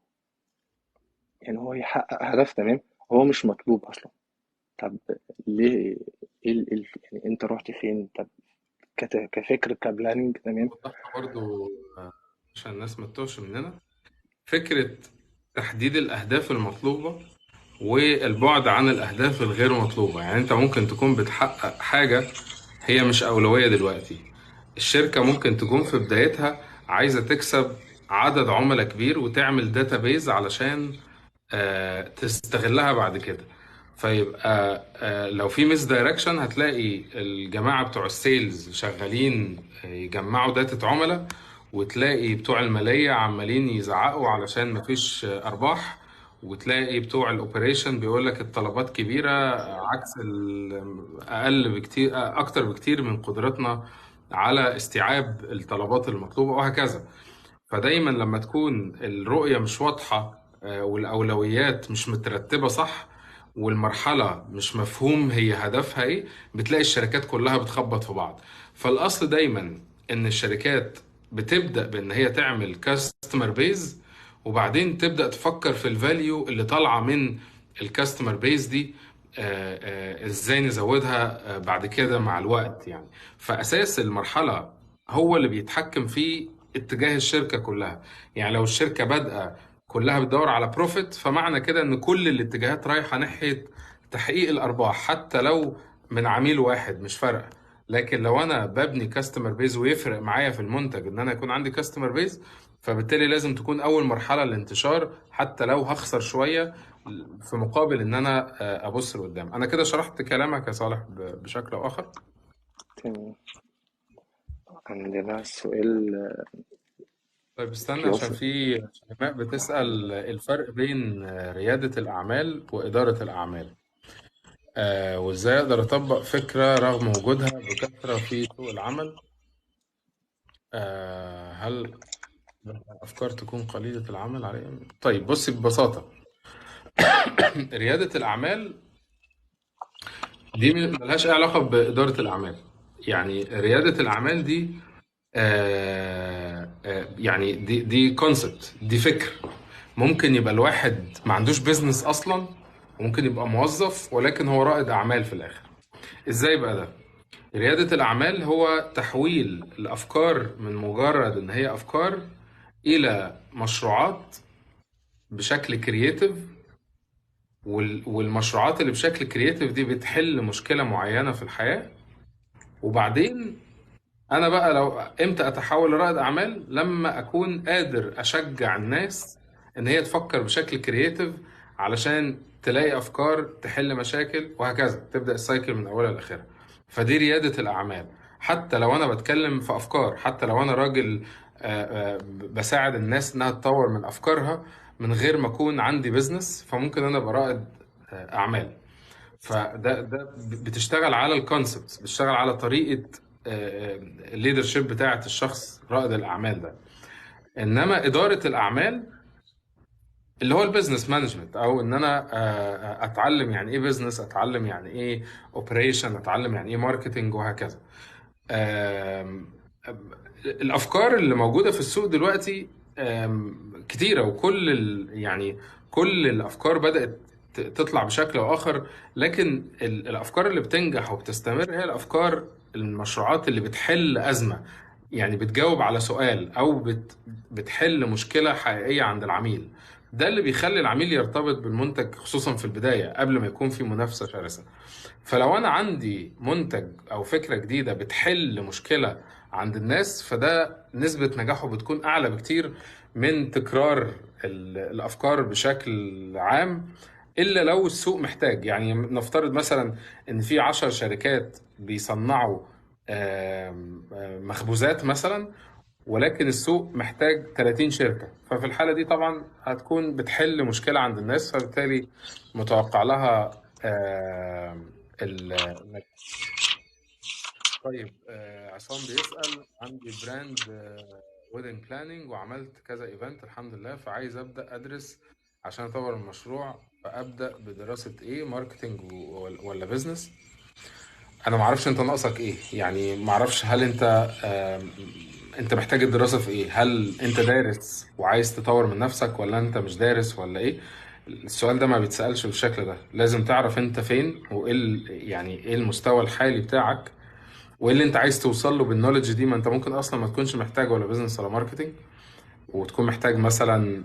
يعني هو يحقق هدف، تمام، هو مش مطلوب أصلا. طب ليه؟ إيه يعني أنت رحت فين؟ طب كفكر، ك planning. تمام. وضحنا برضو آه، عشان الناس ما تتوهش مننا فكرة تحديد الأهداف المطلوبة والبعد عن الأهداف الغير مطلوبة. يعني أنت ممكن تكون بتحقق حاجة هي مش أولوية دلوقتي. الشركة ممكن تكون في بدايتها عايزة تكسب عدد عملاء كبير وتعمل database علشان تستغلها بعد كده. فيبقى لو في misdirection هتلاقي الجماعة بتوع ال sales شغالين يجمعوا data عملاء، وتلاقي بتوع المالية عمالين يزعقوا علشان مفيش ارباح، وتلاقي بتوع ال operation بيقول لك الطلبات كبيرة عكس اقل بكتير، اكتر بكتير من قدرتنا على استيعاب الطلبات المطلوبة، وهكذا. فدايما لما تكون الرؤية مش واضحة، والأولويات مش مترتبة صح، والمرحلة مش مفهوم هي هدفها ايه، بتلاقي الشركات كلها بتخبط في بعض. فالأصل دايما إن الشركات بتبدأ بإن هي تعمل customer base، وبعدين تبدأ تفكر في ال value اللي طالعة من ال customer base دي، ازاي نزودها بعد كده مع الوقت يعني. فأساس المرحلة هو اللي بيتحكم في اتجاه الشركة كلها. يعني لو الشركة بادئة كلها بتدور على profit، فمعنى كده ان كل الاتجاهات رايحة ناحية تحقيق الارباح، حتى لو من عميل واحد مش فارقة. لكن لو انا ببني customer base ويفرق معايا في المنتج ان انا يكون عندي customer base، فبالتالي لازم تكون اول مرحلة الانتشار، حتى لو هخسر شوية في مقابل ان انا ابص لقدام. انا كده شرحت كلامك يا صالح بشكل او اخر. تمام. عندنا السؤال طيب استنى، عشان قياس في شيماء مع حضرتك. بتسأل الفرق بين ريادة الأعمال وإدارة الأعمال، وإزاي أقدر أطبق فكرة رغم وجودها بكثرة في سوق العمل. هل أفكار تكون قليلة العمل عليها؟ طيب بصي، ببساطة ريادة الأعمال دي ملهاش أي علاقة بإدارة الأعمال. يعني ريادة الأعمال دي يعني دي concept، دي فكر. ممكن يبقى الواحد ما عندوش business أصلا، وممكن يبقى موظف ولكن هو رائد أعمال في الآخر. إزاي بقى ده؟ ريادة الأعمال هو تحويل الأفكار من مجرد إن هي أفكار إلى مشروعات بشكل creative، والمشروعات اللي بشكل creative دي بتحل مشكلة معينة في الحياة. وبعدين أنا بقى لو إمتى أتحول لرائد أعمال؟ لما أكون قادر أشجع الناس إن هي تفكر بشكل creative علشان تلاقي أفكار تحل مشاكل، وهكذا تبدأ ال cycle من أولها لآخرها. فدي ريادة الأعمال. حتى لو أنا بتكلم في أفكار، حتى لو أنا راجل، بساعد الناس إنها تطور من أفكارها من غير ما أكون عندي business، فممكن أنا أبقى رائد أعمال. فده بتشتغل على ال concept، بتشتغل على طريقة ال leadership بتاعة الشخص رائد الأعمال ده. إنما إدارة الأعمال اللي هو ال business management، أو إن أنا، أتعلم يعني إيه business، أتعلم يعني إيه operation، أتعلم يعني إيه marketing، وهكذا. الأفكار اللي موجودة في السوق دلوقتي، كتيرة، وكل كل الأفكار بدأت تطلع بشكل أو آخر، لكن الأفكار اللي بتنجح وبتستمر هي الأفكار المشروعات اللي بتحل أزمة، يعني بتجاوب على سؤال أو بتحل مشكلة حقيقية عند العميل. ده اللي بيخلي العميل يرتبط بالمنتج، خصوصا في البداية قبل ما يكون في منافسة شرسة. فلو أنا عندي منتج أو فكرة جديدة بتحل مشكلة عند الناس، فده نسبة نجاحه بتكون أعلى بكتير من تكرار الأفكار بشكل عام، إلا لو السوق محتاج. يعني نفترض مثلا إن في 10 شركات بيصنعوا، مخبوزات مثلا، ولكن السوق محتاج 30 شركة، ففي الحالة دي طبعا هتكون بتحل مشكلة عند الناس، فبالتالي متوقع لها، النجاح. عصام بيسأل عندي brand، wedding planning وعملت كذا event الحمد لله، فعايز أبدأ أدرس عشان أطور المشروع، فأبدأ بدراسة إيه؟ marketing ولا business؟ أنا معرفش أنت ناقصك إيه، يعني معرفش هل أنت محتاج الدراسة في إيه؟ هل أنت دارس وعايز تطور من نفسك، ولا أنت مش دارس، ولا إيه؟ السؤال ده ما بيتسألش بالشكل ده. لازم تعرف أنت فين، وإيه إيه المستوى الحالي بتاعك، وإيه اللي أنت عايز توصل له بال knowledge دي. ما أنت ممكن أصلا ما تكونش محتاج ولا business ولا marketing، وتكون محتاج مثلا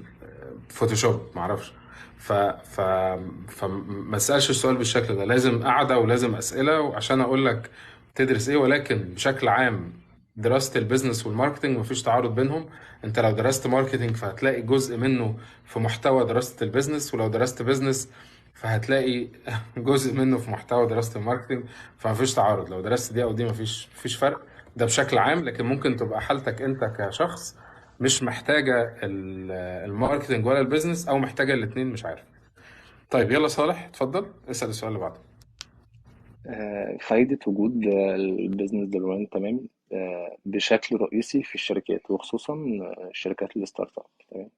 فوتوشوب، معرفش. فما تسألش السؤال بالشكل ده، لازم قعدة ولازم أسئلة عشان أقول لك تدرس إيه. ولكن بشكل عام دراسة ال business وال marketing مفيش تعارض بينهم. انت لو درست marketing فهتلاقي جزء منه في محتوى دراسة ال business، ولو درست business فهتلاقي جزء منه في محتوى دراسة ال marketing، فمفيش تعارض. لو درست دي أو دي مفيش فرق، ده بشكل عام. لكن ممكن تبقى حالتك انت كشخص مش محتاجة ال marketing ولا ال business، أو محتاجة الاتنين، مش عارف. طيب يلا صالح اتفضل اسأل السؤال اللي بعده. فايدة وجود ال business development، تمام، بشكل رئيسي في الشركات، وخصوصا شركات ال startup، تمام.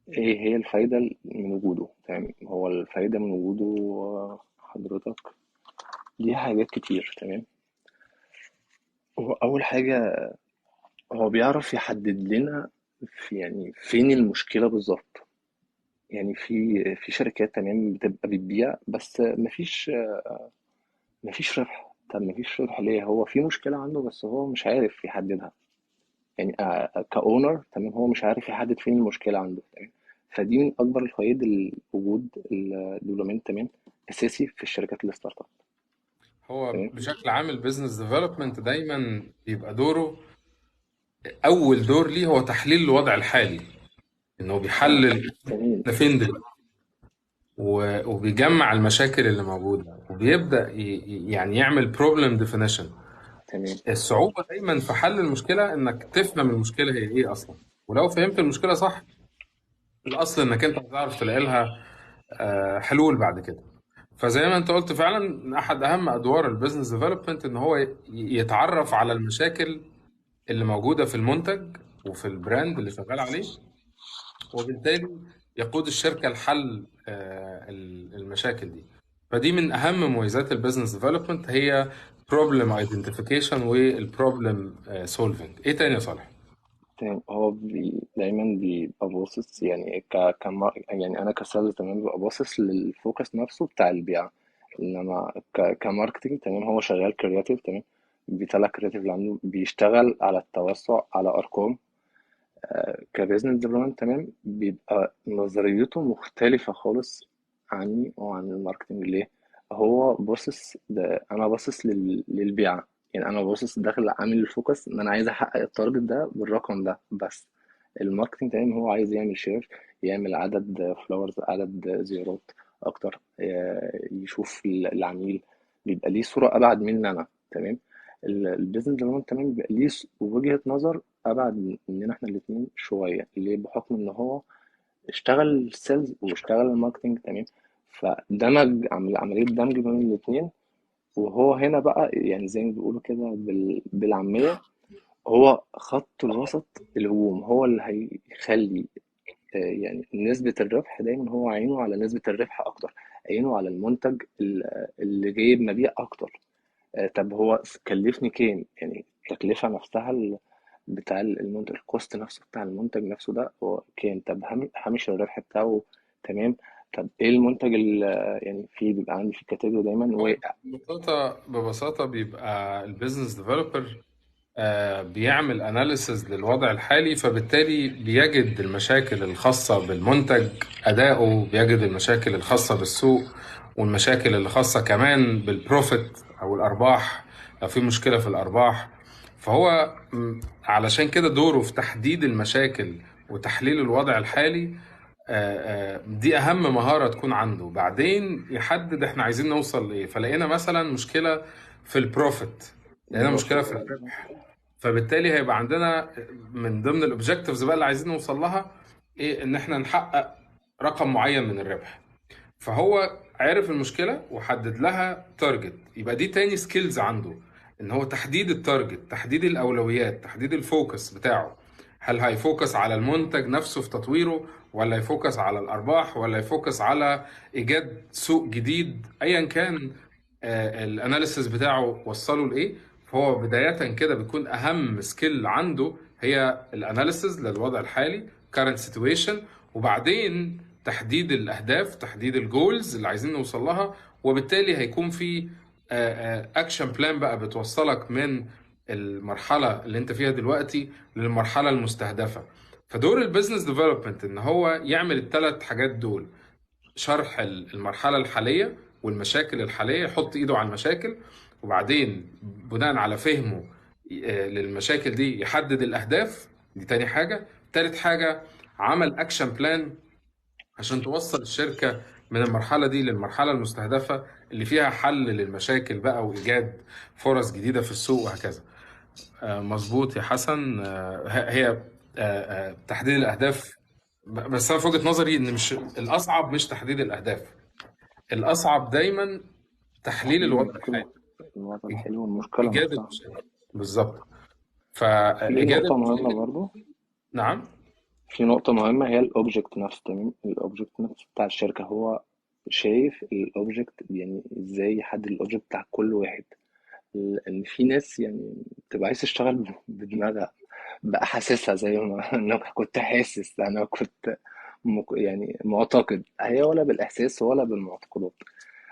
ايه هي الفايدة من وجوده؟ تمام، هو الفايدة من وجوده، حضرتك ليها حاجات كتير، تمام. هو أول حاجة هو بيعرف يحدد لنا في يعني فين المشكلة بالظبط. يعني في شركات، تمام، بتبقى بتبيع بس مفيش ربح. طب مفيش ربح ليه؟ هو في مشكلة عنده بس هو مش عارف يحددها. ك owner، تمام، هو مش عارف يحدد فين المشكلة عنده، تمام. فدي من أكبر الفوائد وجود ال development، تمام، أساسي في الشركات ال startup. هو تمام. بشكل عام ال business development دايما بيبقى دوره، أول دور ليه هو تحليل الوضع الحالي، إنه بيحلل تمام. احنا فين دلوقتي، وبيجمع المشاكل اللي موجودة، وبيبدأ يعمل problem definition. تمام. الصعوبة دايما في حل المشكلة انك تفهم المشكلة هي ايه اصلا، ولو فهمت المشكلة صح، الاصل انك انت هتعرف تلاقي لها حلول بعد كده. فزي ما انت قلت فعلا، احد اهم ادوار ال business development ان هو يتعرف على المشاكل اللي موجودة في المنتج وفي ال brand اللي شغال عليه، وبالتالي يقود الشركة لحل المشاكل دي. فدي من اهم مميزات ال business development، هي problem identification وال problem solving. ايه تاني يا صالح؟ تمام. هو دايما بيبقى باصص، يعني يعني انا ك sales تمام، ببقى باصص لل focus نفسه بتاع البيع. انما ك marketing، تمام، هو شغال creative، تمام، بيطلع creative اللي عنده، بيشتغل على التوسع، على ارقام. ك business development تمام، بيبقى نظريته مختلفة خالص عني وعن ال marketing. ليه؟ هو باصص، ده انا باصص للبيعة. يعني انا باصص داخل عامل ال focus ان انا عايز احقق ال target ده بالرقم ده بس. ال marketing تمام هو عايز يعمل share، يعمل عدد followers، عدد زيارات اكتر، يشوف العميل، بيبقى ليه صورة ابعد مني انا. تمام. ال business development تمام بيبقى ليه وجهة نظر ابعد مننا احنا الاثنين شويه. ليه؟ بحكم ان هو اشتغل sales واشتغل ال marketing، تمام، فدمج، عمل عملية دمج بين الاثنين. وهو هنا بقى يعني زي ما بيقولوا كده بالعاميه، هو خط الوسط الهجوم، هو اللي هيخلي يعني نسبة الربح دايما هو عينه على نسبة الربح أكتر، عينه على المنتج اللي جايب مبيع أكتر. طب هو كلفني كام؟ يعني التكلفة نفسها بتاع المنتج، ال cost نفسه بتاع المنتج نفسه ده هو كام؟ طب هامش الربح بتاعه، تمام. طب ايه المنتج اللي يعني في بيبقى عندي في ال category دايما هو واقع. ببساطة بيبقى ال business developer بيعمل analysis للوضع الحالي، فبالتالي بيجد المشاكل الخاصة بالمنتج، أداؤه، بيجد المشاكل الخاصة بالسوق، والمشاكل اللي خاصة كمان بال profit أو الأرباح لو في مشكلة في الأرباح. فهو علشان كده دوره في تحديد المشاكل وتحليل الوضع الحالي. دي أهم مهارة تكون عنده. بعدين يحدد احنا عايزين نوصل لإيه. فلقينا مثلا مشكلة في ال profit، لقينا مشكلة بروفيت. في الربح، فبالتالي هيبقى عندنا من ضمن ال objectives بقى اللي عايزين نوصل لها ايه، ان احنا نحقق رقم معين من الربح. فهو عرف المشكلة وحدد لها target، يبقى دي تاني skills عنده، ان هو تحديد ال target، تحديد الاولويات، تحديد ال focus بتاعه. هل هي focus على المنتج نفسه في تطويره، ولا ي focus على الارباح، ولا ي focus على ايجاد سوق جديد؟ ايا كان ال analysis بتاعه وصله لايه، فهو بداية كده بيكون اهم skill عنده هي ال analysis للوضع الحالي، current situation، وبعدين تحديد الاهداف، تحديد ال goals اللي عايزين نوصل لها. وبالتالي هيكون في action plan بقى بتوصلك من المرحلة اللي انت فيها دلوقتي للمرحلة المستهدفه. فدور ال business development ان هو يعمل الثلاث حاجات دول: شرح المرحلة الحالية والمشاكل الحاليه، يحط ايده على المشاكل، وبعدين بناء على فهمه للمشاكل دي يحدد الاهداف، دي تاني حاجه. تالت حاجه، عمل action plan عشان توصل الشركة من المرحلة دي للمرحلة المستهدفة اللي فيها حل للمشاكل بقى وإيجاد فرص جديدة في السوق وهكذا. مظبوط يا حسن. هي تحديد الأهداف، بس أنا في وجهة نظري إن مش الأصعب مش تحديد الأهداف، الأصعب دايما تحليل تحليل الوضع المشكلة، الحالي، الوضع الحلو والمشكلة إيجاد نفسها. المشاكل بالظبط. في فإيجاد نقطة مهمة المشاكل. برضو، نعم. في نقطة مهمة هي ال object نفسه، تمام. ال object نفسه بتاع الشركة، هو شايف ال object يعني ازاي يحدد ال object بتاع كل واحد. لان في ناس يعني بتبقى عايز تشتغل بدماغها، بأحاسيسها، زي ما انا كنت حاسس، انا كنت يعني معتقد، هي ولا بالاحساس ولا بالمعتقدات.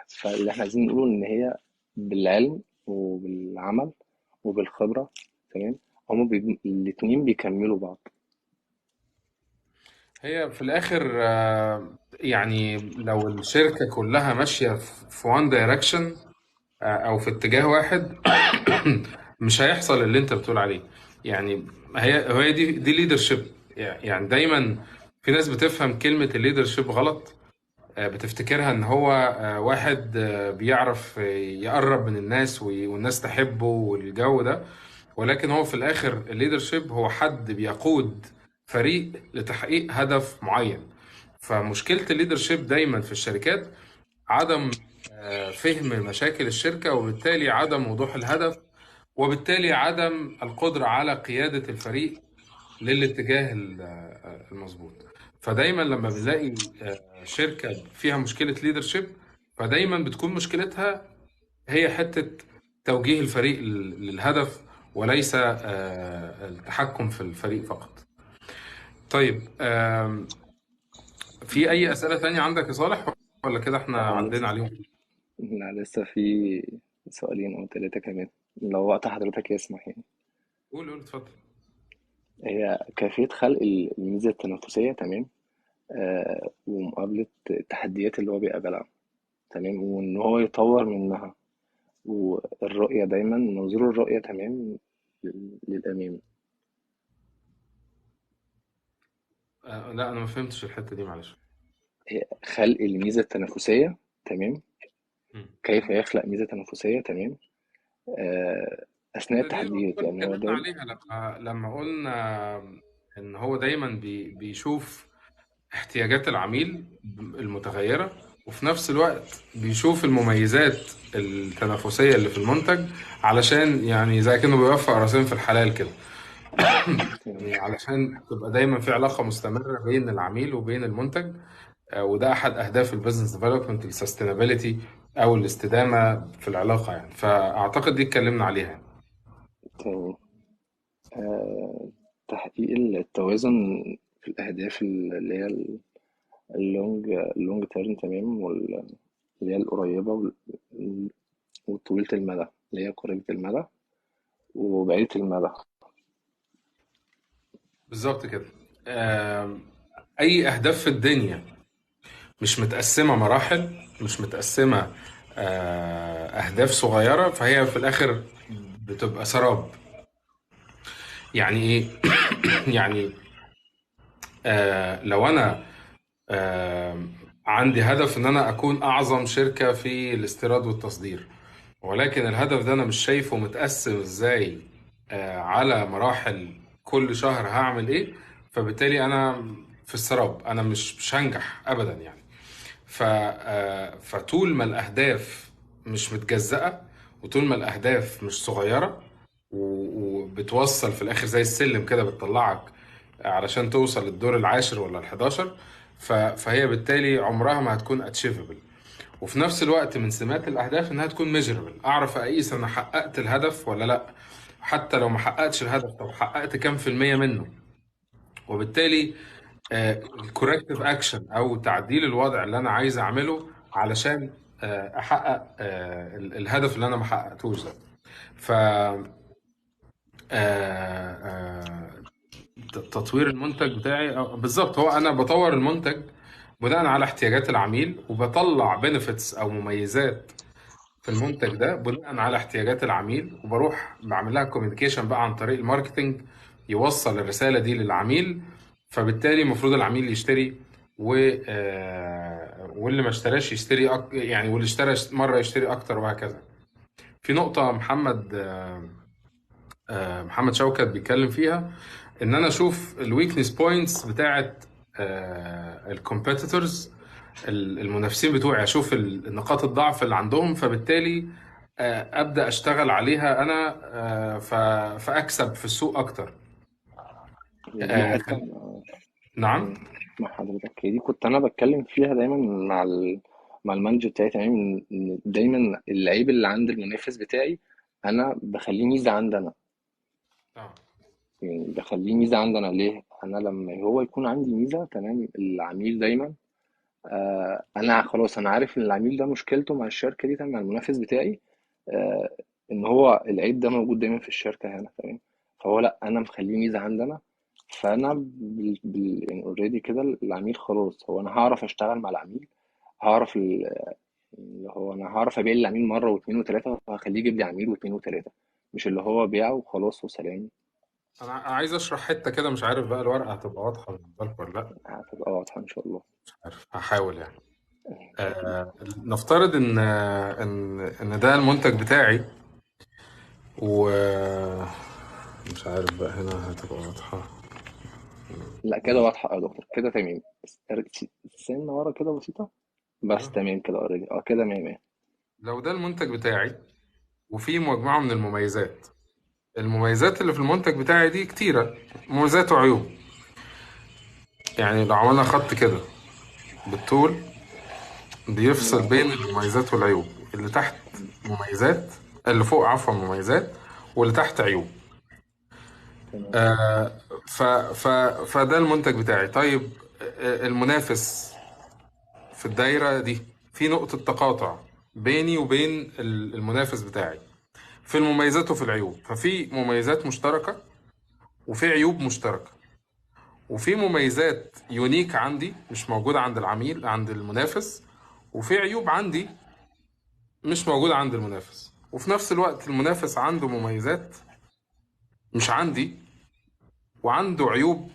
فاللي احنا عايزين نقوله ان هي بالعلم وبالعمل وبالخبرة، تمام، هما الاتنين بيكملوا بعض. هي في الآخر يعني لو الشركة كلها ماشية في one direction، او في اتجاه واحد، مش هيحصل اللي انت بتقول عليه. يعني هي دي leadership. يعني دايما في ناس بتفهم كلمة ال leadership غلط. بتفتكرها ان هو واحد بيعرف يقرب من الناس والناس تحبه والجو ده، ولكن هو في الاخر ال leadership هو حد بيقود فريق لتحقيق هدف معين. فمشكلة ال leadership دايما في الشركات عدم فهم مشاكل الشركة، وبالتالي عدم وضوح الهدف، وبالتالي عدم القدرة على قيادة الفريق للاتجاه المظبوط. فدايما لما بنلاقي شركة فيها مشكلة leadership، فدايما بتكون مشكلتها هي حتة توجيه الفريق للهدف، وليس التحكم في الفريق فقط. طيب، في أي أسئلة تانية عندك يا صالح، ولا كده احنا اه عدينا لسه. عليهم؟ لا لسه في سؤالين او ثلاثة كمان لو وقت حضرتك يسمح يعني. قول قول، اتفضل. هي كيفية خلق الميزة التنافسية، تمام، آه، ومقابلة التحديات اللي هو بيقابلها، تمام، وإن هو يطور منها، والرؤية دايما منظور الرؤية، تمام، للأمام. لا انا ما فهمتش الحتة دي، معلش. هي خلق الميزة التنافسية، تمام، مم. كيف يخلق ميزة تنافسية، تمام، آه، أثناء دي التحديات، يعتبر يعني هو اتكلمنا دايما. عليها لما قلنا ان هو دايما بيشوف احتياجات العميل المتغيرة، وفي نفس الوقت بيشوف المميزات التنافسية اللي في المنتج، علشان يعني زي كأنه بيوفق راسين في الحلال كده، تمام. يعني علشان تبقى دايما في علاقة مستمرة بين العميل وبين المنتج. وده احد اهداف البيزنس ديفلوبمنت، السستينابيلتي او الاستدامة في العلاقة يعني. فاعتقد دي اتكلمنا عليها يعني. تمام. آه، تحقيق التوازن في الأهداف اللي هي اللونج اللونج تيرم، تمام، واللي هي القريبة وطويلة المدى، اللي هي قريبة المدى وبعيدة المدى. بالظبط كده. آم، اي اهداف في الدنيا مش متقسمة مراحل، مش متقسمة اهداف صغيرة، فهي في الاخر بتبقى سراب. يعني ايه؟ يعني لو انا آه، عندي هدف ان انا اكون اعظم شركة في الاستيراد والتصدير، ولكن الهدف ده انا مش شايفه متقسم ازاي على مراحل، كل شهر هعمل ايه، فبالتالي انا في السراب، انا مش هنجح ابدا يعني. فطول ما الاهداف مش متجزأة، وطول ما الاهداف مش صغيرة وبتوصل في الاخر زي السلم كده، بتطلعك علشان توصل للدور العاشر ولا الحداشر، فهي بالتالي عمرها ما هتكون achievable. وفي نفس الوقت من سمات الاهداف انها تكون measurable، اعرف اقيس انا حققت الهدف ولا لا، حتى لو ما حققتش الهدف طب حققت كام في المية منه، وبالتالي ال corrective action او تعديل الوضع اللي انا عايز اعمله علشان احقق الهدف اللي انا ما حققتوش ده. ف تطوير المنتج بتاعي، بالظبط هو انا بطور المنتج بناء على احتياجات العميل، وبطلع benefits او مميزات في المنتج ده بناء على احتياجات العميل، وبروح بعمل لها communication بقى عن طريق ال marketing، يوصل الرسالة دي للعميل، فبالتالي المفروض العميل يشتري، واللي ما اشتراش يشتري يعني، واللي اشترى مرة يشتري اكتر، وهكذا. في نقطة محمد شوكت بيتكلم فيها، ان انا اشوف ال weakness points بتاعت ال competitors، المنافسين بتوعي، اشوف النقاط الضعف اللي عندهم، فبالتالي ابدا اشتغل عليها انا، فاكسب في السوق اكتر. هي دي حتة نعم. تمام مع حضرتك. هي دي كنت أنا بتكلم فيها دايما مع مع ال manager بتاعي، تمام، إن دايما العيب اللي عند المنافس بتاعي أنا بخليه ميزة عندي أنا. يعني بخليه ميزة عندي أنا ليه؟ أنا لما هو يكون عندي ميزة، تمام، العميل دايما، آه، انا خلاص انا عارف ان العميل ده مشكلته مع الشركه دي، تمام، مع المنافس بتاعي، آه، ان هو العيب ده موجود دايما في الشركه هنا، تمام. فهو لا، انا مخليه ميزه عندنا. فانا يعني already كده العميل خلاص، هو انا هعرف اشتغل مع العميل، هعرف اللي هو انا هعرف ابيع للعميل مره واثنين وثلاثه، وهخليه يجيب لي عميل واثنين وثلاثه، مش اللي هو بيعه وخلاص وسلام. انا عايز اشرح حته كده، مش عارف بقى الورقه هتبقى واضحه بالنسبه لكم ولا لا. هتبقى واضحه ان شاء الله. مش عارف، هحاول يعني. أكيد. نفترض ان ان ده المنتج بتاعي، و مش عارف بقى هنا هتبقى واضحة. لا كده واضحة يا دكتور، كده تمام. بس سنة ورا كده بسيطة. بس كده تمام كده already، اه كده مية مية. لو ده المنتج بتاعي وفيه مجموعة من المميزات، المميزات اللي في المنتج بتاعي دي كتيرة، مميزات وعيوب. يعني لو عملنا خط كده بالطول بيفصل لا. بين المميزات والعيوب. اللي تحت تمام. مميزات، اللي فوق عفوا مميزات، واللي تحت عيوب. تمام. ف ف فده المنتج بتاعي. طيب المنافس في الدايرة دي، في نقطة تقاطع بيني وبين المنافس بتاعي في المميزات وفي العيوب. ففي مميزات مشتركة وفي عيوب مشتركة، وفي مميزات unique عندي مش موجودة عند العميل عند المنافس، وفي عيوب عندي مش موجودة عند المنافس. وفي نفس الوقت المنافس عنده مميزات مش عندي وعنده عيوب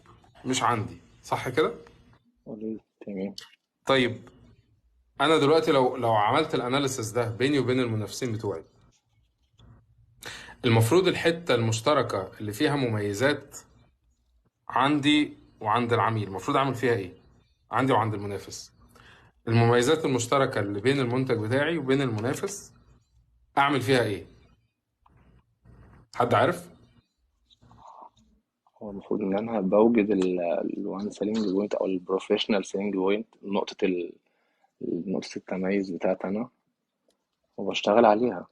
مش عندي، صح كده؟ already تمام. طيب انا دلوقتي لو عملت ال analysis ده بيني وبين المنافسين بتوعي، المفروض الحتة المشتركة اللي فيها مميزات عندي وعند العميل المفروض اعمل فيها ايه؟ عندي وعند المنافس، المميزات المشتركة اللي بين المنتج بتاعي وبين المنافس اعمل فيها ايه؟ حد عارف؟ هو المفروض ان انا بوجد ال one selling point او البروفيشنال selling point، نقطة نقطة التميز بتاعتي انا، وبشتغل عليها.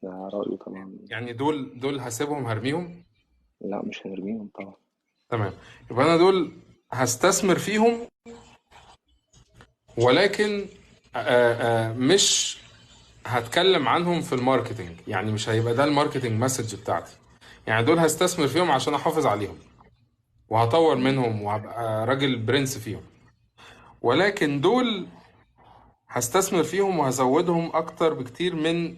ده رأيي طبعا. يعني دول هسيبهم هرميهم؟ لا مش هنرميهم طبعا. تمام، يبقى انا دول هستثمر فيهم، ولكن مش هتكلم عنهم في ال marketing، يعني مش هيبقى ده ال marketing message بتاعتي. يعني دول هستثمر فيهم عشان احافظ عليهم وهطور منهم وهبقى راجل برنس فيهم، ولكن دول هستثمر فيهم وهزودهم اكتر بكتير من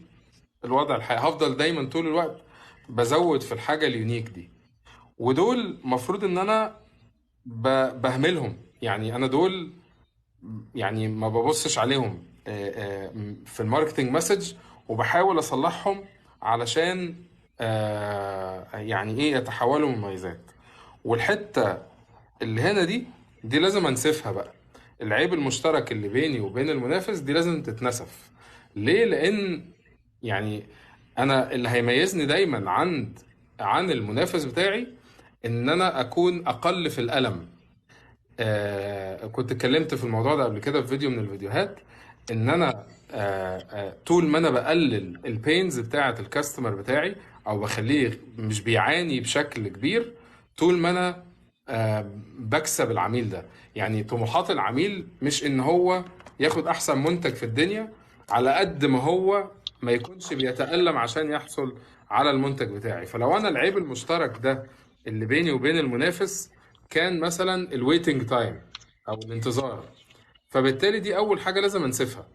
الوضع الحالي. هفضل دايما طول الوقت بزود في الحاجة ال unique دي، ودول مفروض ان انا بهملهم. يعني انا دول يعني ما ببصش عليهم في ال marketing message، وبحاول اصلحهم علشان يعني ايه يتحولوا مميزات. والحتة اللي هنا دي لازم انسفها بقى. العيب المشترك اللي بيني وبين المنافس دي لازم تتنسف. ليه؟ لان يعني انا اللي هيميزني دايما عن المنافس بتاعي ان انا اكون اقل في الالم. كنت اتكلمت في الموضوع ده قبل كده في فيديو من الفيديوهات، ان انا طول ما انا بقلل ال pains بتاعه ال customer بتاعي او بخليه مش بيعاني بشكل كبير، طول ما انا بكسب العميل ده. يعني طموحات العميل مش ان هو ياخد احسن منتج في الدنيا، على قد ما هو ما يكونش بيتألم عشان يحصل على المنتج بتاعي. فلو انا العيب المشترك ده اللي بيني وبين المنافس كان مثلا ال waiting time او الانتظار، فبالتالي دي اول حاجة لازم انسفها،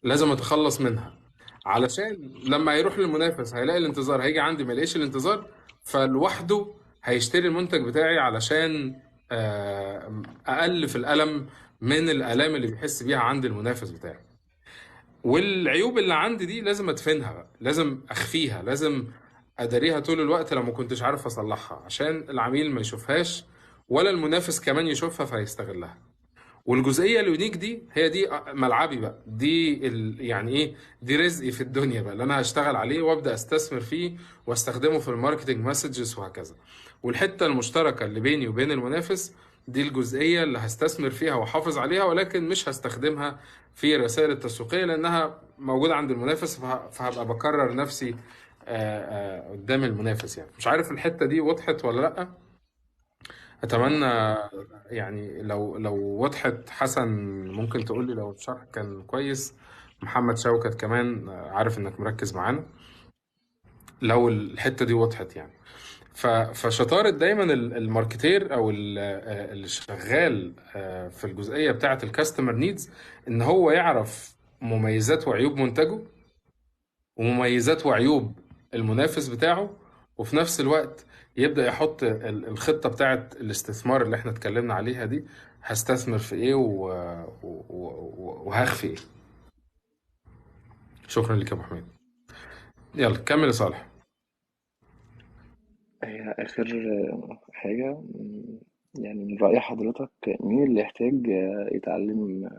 لازم اتخلص منها، علشان لما يروح للمنافس هيلاقي الانتظار، هيجي عندي ما يلاقيش الانتظار، فلوحده هيشتري المنتج بتاعي علشان اقل في الالم من الالام اللي بيحس بيها عند المنافس بتاعي. والعيوب اللي عندي دي لازم ادفنها بقى، لازم اخفيها، لازم اداريها طول الوقت لو ما كنتش عارف اصلحها، عشان العميل ما يشوفهاش ولا المنافس كمان يشوفها فيستغلها. والجزئيه ال unique دي هي دي ملعبي بقى، دي يعني ايه، دي رزقي في الدنيا بقى اللي انا هشتغل عليه وابدا استثمر فيه واستخدمه في ال marketing messages وهكذا. والحتة المشتركة اللي بيني وبين المنافس دي الجزئية اللي هستثمر فيها واحافظ عليها، ولكن مش هستخدمها في الرسائل التسويقية لانها موجودة عند المنافس، فهبقى بكرر نفسي قدام المنافس. مش عارف الحتة دي وضحت ولا لا. اتمنى يعني لو وضحت. حسن ممكن تقول لي لو الشرح كان كويس. محمد شوكت كمان عارف انك مركز معانا، لو الحتة دي وضحت يعني. فشطارة دايما ال marketer او اللي شغال في الجزئية بتاعة ال customer needs، ان هو يعرف مميزات وعيوب منتجه ومميزات وعيوب المنافس بتاعه، وفي نفس الوقت يبدأ يحط الخطة بتاعة الاستثمار اللي احنا اتكلمنا عليها دي هستثمر في ايه وهخفي ايه. شكرا لك يا ابو حميد. يلا كمل يا صالح. هي آخر حاجة، يعني من رأي حضرتك مين اللي يحتاج يتعلم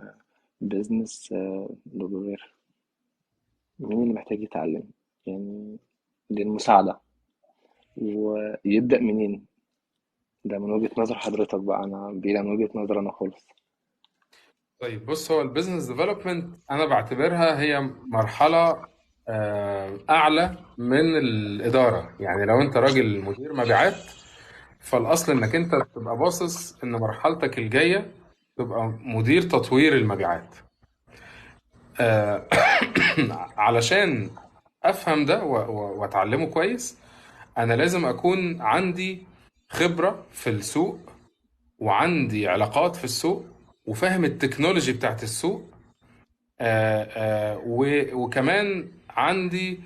business developer؟ مين اللي محتاج يتعلم يعني للمساعدة، ويبدأ منين؟ ده من وجهة نظر حضرتك بقى، أنا بعيد عن وجهة نظر أنا خالص. طيب بص، هو ال business development انا بعتبرها هي مرحلة اعلى من الاداره. يعني لو انت راجل مدير مبيعات، فالاصل انك انت تبقى باصص ان مرحلتك الجاية تبقى مدير تطوير المبيعات. آه، علشان افهم ده واتعلمه كويس، انا لازم اكون عندي خبره في السوق، وعندي علاقات في السوق، وفاهم ال technology بتاعت السوق، وكمان عندي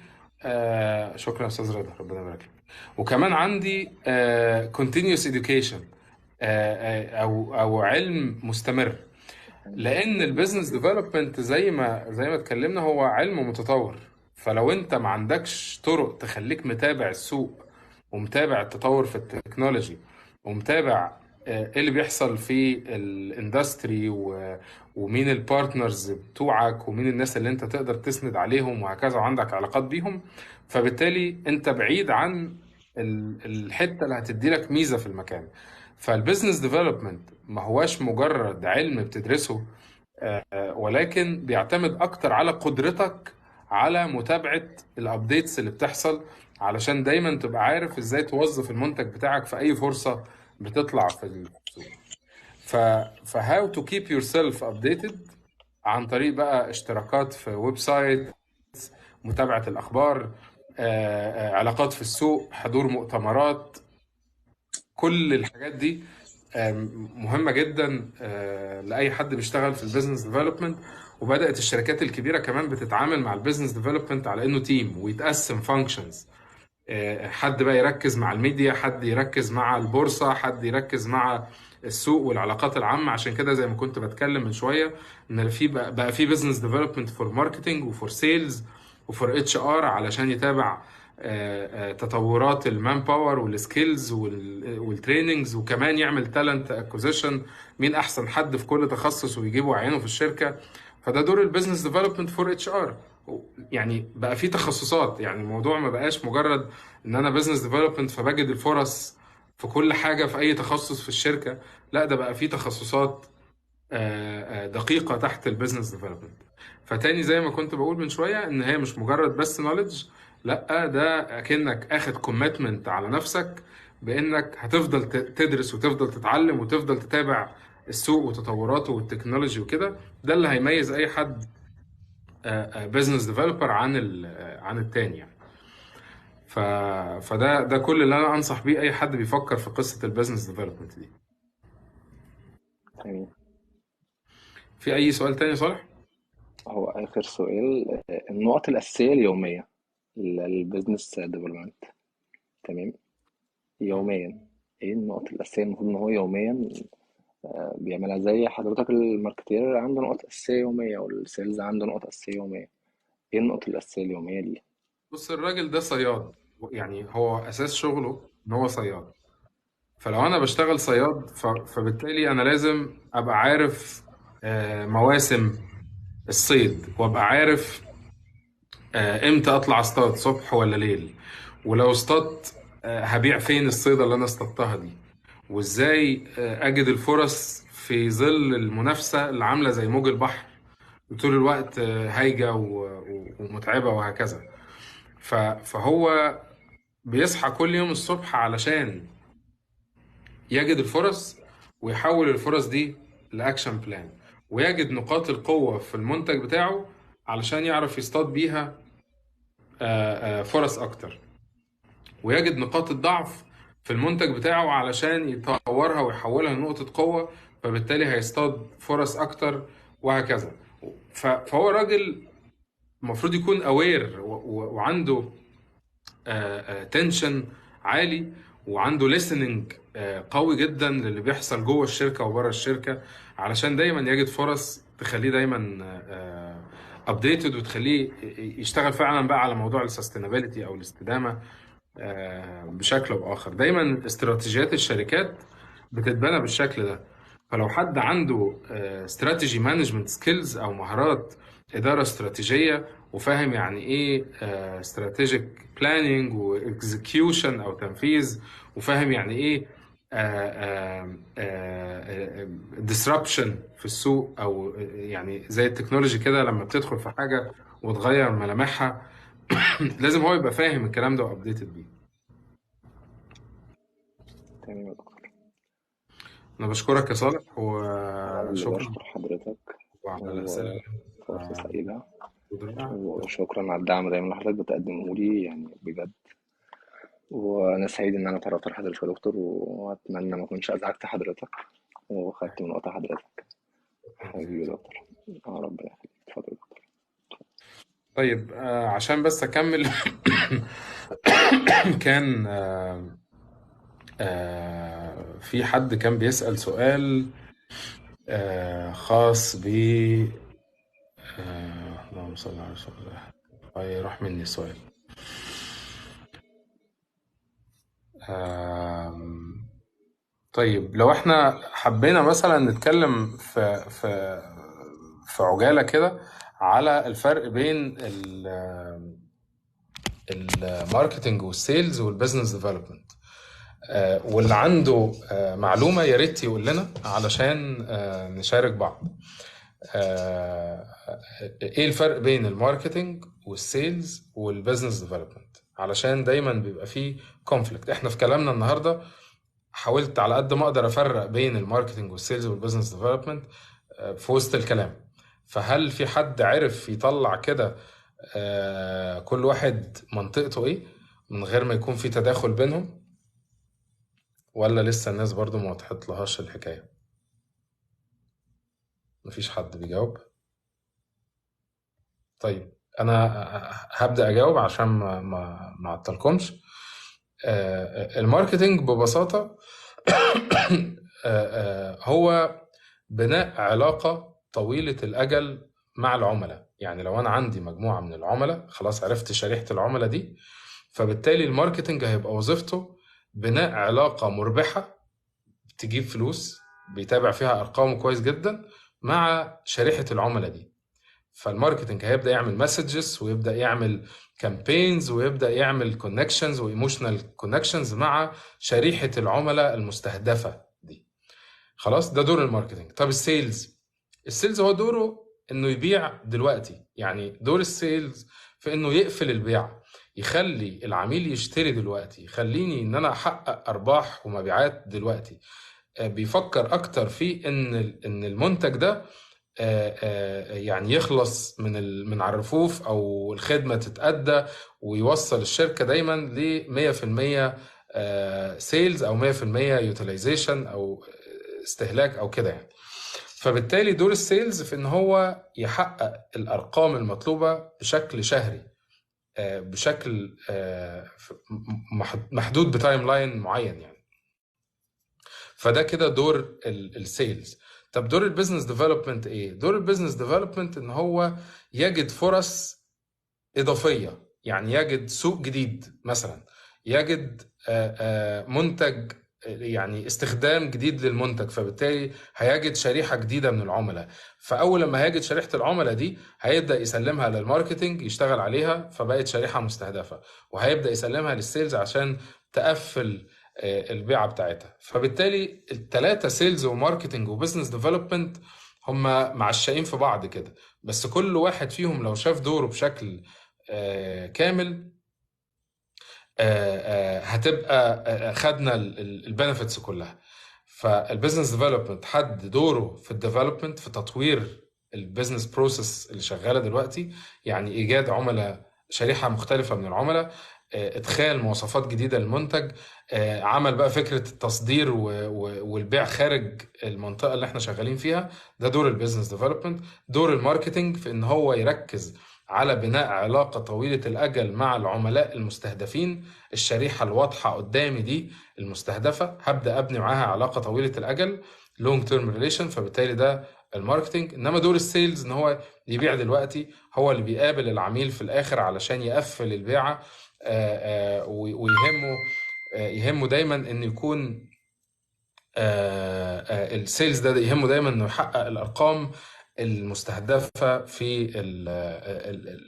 شكرا يا استاذ رضا، ربنا يبارك لك. وكمان عندي continuous education، او علم مستمر. لان ال business development زي ما اتكلمنا هو علم متطور. فلو انت ما عندكش طرق تخليك متابع السوق، ومتابع التطور في ال technology، ومتابع ايه اللي بيحصل في ال industry، ومين ال partners بتوعك، ومين الناس اللي انت تقدر تسند عليهم وهكذا، وعندك علاقات بيهم، فبالتالي انت بعيد عن الحتة اللي هتدي لك ميزة في المكان. فال business development ما هواش مجرد علم بتدرسه، ولكن بيعتمد اكتر على قدرتك على متابعة ال updates اللي بتحصل، علشان دايما تبقى عارف ازاي توظف المنتج بتاعك في اي فرصة بتطلع في السوق. ف how to keep yourself updated عن طريق بقى اشتراكات في website، متابعة الاخبار، علاقات في السوق، حضور مؤتمرات، كل الحاجات دي مهمة جدا لأي حد بيشتغل في ال business development. وبدأت الشركات الكبيرة كمان بتتعامل مع ال business development على إنه team ويتقسم functions، حد بقى يركز مع الميديا، حد يركز مع البورصة، حد يركز مع السوق والعلاقات العامة. عشان كده زي ما كنت بتكلم من شوية إن في بقى في business development for marketing و for sales و for HR، علشان يتابع تطورات ال manpower وال skills وال trainings، وكمان يعمل talent acquisition، مين احسن حد في كل تخصص ويجيبه عينه في الشركة. فده دور ال business development for HR. يعني بقى في تخصصات، يعني الموضوع ما بقاش مجرد ان انا business development فبجد الفرص في كل حاجة في اي تخصص في الشركة، لا ده بقى في تخصصات دقيقة تحت ال business development. فتاني زي ما كنت بقول من شوية ان هي مش مجرد بس knowledge، لا ده اكنك اخد commitment على نفسك بانك هتفضل تدرس وتفضل تتعلم وتفضل تتابع السوق وتطوراته وال technology وكده. ده اللي هيميز اي حد business developer عن التاني يعني. فده كل اللي انا انصح بيه اي حد بيفكر في قصة ال business development دي. تمام. في اي سؤال تاني يا صالح؟ هو آخر سؤال، النقط الأساسية اليومية لل business development. تمام، يوميا ايه النقط الأساسية المفروض ان هو يوميا بيعملها؟ زي حضرتك ال marketer عنده نقط أساسية يومية، وال sales عنده نقط أساسية يومية، ايه النقط الأساسية اليومية دي؟ بص، الراجل ده صياد، يعني هو أساس شغله إن هو صياد. فلو أنا بشتغل صياد فبالتالي أنا لازم أبقى عارف مواسم الصيد، وأبقى عارف إمتى أطلع أصطاد، صبح ولا ليل، ولو اصطدت هبيع فين الصيدة اللي أنا اصطدتها دي، وإزاي أجد الفرص في ظل المنافسة اللي عاملة زي موج البحر طول الوقت، هايجة ومتعبة وهكذا. فهو بيصحى كل يوم الصبح علشان يجد الفرص ويحول الفرص دي ل action plan، ويجد نقاط القوة في المنتج بتاعه علشان يعرف يصطاد بيها فرص أكتر، ويجد نقاط الضعف في المنتج بتاعه علشان يطورها ويحولها لنقطة قوة، فبالتالي هيصطاد فرص أكتر وهكذا. فهو راجل المفروض يكون aware وعنده tension عالي، وعنده listening قوي جدا للي بيحصل جوه الشركة وبره الشركة، علشان دايما يجد فرص تخليه دايما updated وتخليه يشتغل فعلا بقى على موضوع ال sustainability او الاستدامة بشكل او اخر. دايما استراتيجيات الشركات بتتبنى بالشكل ده. فلو حد عنده strategy management skills او مهارات ادارة استراتيجية، وفاهم يعني ايه strategic planning و execution او تنفيذ، وفاهم يعني ايه disruption في السوق، او يعني زي ال technology كده لما بتدخل في حاجة وتغير ملامحها، لازم هو يبقى فاهم الكلام ده و updated بيه. تمام يا دكتور. انا بشكرك يا صالح، أنا اللي وشكرا بشكر حضرتك على الاسئلة اللي وفرصة سعيدة، قدرنا. وشكرا على الدعم دايما اللي حضرتك بتقدمه لي يعني بجد. وأنا سعيد إن أنا اتعرفت على حضرتك يا دكتور، وأتمنى ما أكونش أزعجت حضرتك وخدت من وقت حضرتك. حبيبي يا دكتور، ربنا يخليك. اتفضل يا دكتور. طيب، عشان بس أكمل كان في حد كان بيسأل سؤال خاص ب اللهم صل على رسول الله. طيب، راح مني السؤال. طيب لو احنا حبينا مثلا نتكلم في عجالة كده على الفرق بين ال marketing وال sales وال business development، واللي عنده معلومة يا ريت يقول لنا علشان نشارك بعض. ايه الفرق بين ال marketing وال sales وال business development؟ علشان دايما بيبقى فيه conflict. احنا في كلامنا النهارده حاولت على قد ما اقدر افرق بين ال marketing وال sales وال business development في وسط الكلام. فهل في حد عرف يطلع كده كل واحد منطقته ايه من غير ما يكون في تداخل بينهم، ولا لسه الناس برضو ما وضحت لهاش الحكاية؟ مفيش حد بيجاوب. طيب انا هبدأ اجاوب عشان ما اعطلكمش. ال marketing ببساطة هو بناء علاقة طويلة الأجل مع العملاء. يعني لو أنا عندي مجموعة من العملاء، خلاص عرفت شريحة العملاء دي، فبالتالي ال marketing هيبقى وظيفته بناء علاقة مربحة تجيب فلوس، بيتابع فيها أرقامه كويس جدا مع شريحة العملاء دي. فال marketing هيبدأ يعمل messages، ويبدأ يعمل campaigns، ويبدأ يعمل connections و emotional connections مع شريحة العملاء المستهدفة دي. خلاص ده دور ال marketing. طب ال sales، ال sales هو دوره انه يبيع دلوقتي. يعني دور ال sales في انه يقفل البيع، يخلي العميل يشتري دلوقتي، يخليني ان انا احقق ارباح ومبيعات دلوقتي. بيفكر اكتر في ان المنتج ده يعني يخلص من على الرفوف، او الخدمة تتأدى، ويوصل الشركة دايما ل 100% sales او 100% utilization او استهلاك او كده يعني. فبالتالي دور ال sales في ان هو يحقق الارقام المطلوبة بشكل شهري، بشكل محدود ب timeline معين يعني. فده كده دور ال sales. طب دور ال business development ايه؟ دور ال business development ان هو يجد فرص اضافية، يعني يجد سوق جديد مثلا، يجد منتج، يعني استخدام جديد للمنتج، فبالتالي هيجد شريحة جديدة من العملاء. فأول لما هيجد شريحة العملاء دي هيبدأ يسلمها لل marketing يشتغل عليها، فبقت شريحة مستهدفة، وهيبدأ يسلمها لل sales عشان تقفل البيعة بتاعتها. فبالتالي الثلاثة sales و marketing و business development هم معشقين في بعض كده، بس كل واحد فيهم لو شاف دوره بشكل كامل هتبقى خدنا ال benefits كلها. فال business development حد دوره في ال development، في تطوير ال business process اللي شغالة دلوقتي، يعني ايجاد عملاء، شريحة مختلفة من العملاء، ادخال مواصفات جديدة للمنتج، عمل بقى فكرة التصدير والبيع خارج المنطقة اللي احنا شغالين فيها. ده دور ال business development. دور ال marketing في ان هو يركز على بناء علاقة طويلة الأجل مع العملاء المستهدفين. الشريحة الواضحة قدامي دي المستهدفة هبدأ أبني معاها علاقة طويلة الأجل، long term relation، فبالتالي ده ال marketing. إنما دور ال sales إن هو يبيع دلوقتي، هو اللي بيقابل العميل في الآخر علشان يقفل البيعة، ويهمه يهمه دايما إن يكون ال sales ده يهمه دايما إنه يحقق الأرقام المستهدفة في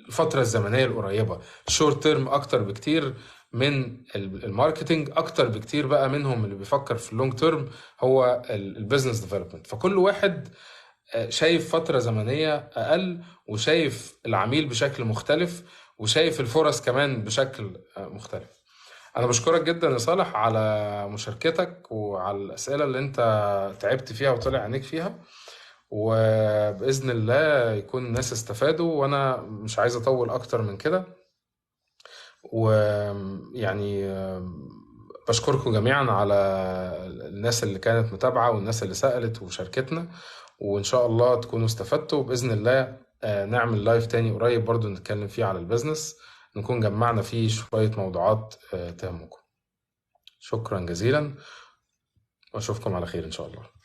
الفترة الزمنية القريبة، short term أكتر بكتير من ال marketing، أكتر بكتير بقى منهم اللي بيفكر في ال long term هو ال business development. فكل واحد شايف فترة زمنية أقل، وشايف العميل بشكل مختلف، وشايف الفرص كمان بشكل مختلف. أنا بشكرك جدا يا صالح على مشاركتك وعلى الأسئلة اللي أنت تعبت فيها وطلع عينيك فيها، وبإذن الله يكون الناس استفادوا. وأنا مش عايز أطول أكتر من كده، ويعني بشكركم جميعا على الناس اللي كانت متابعة والناس اللي سألت وشاركتنا، وإن شاء الله تكونوا استفدتوا. وبإذن الله نعمل live تاني قريب برضو نتكلم فيه على ال business، نكون جمعنا فيه شوية موضوعات تهمكم. شكرا جزيلا، وأشوفكم على خير إن شاء الله.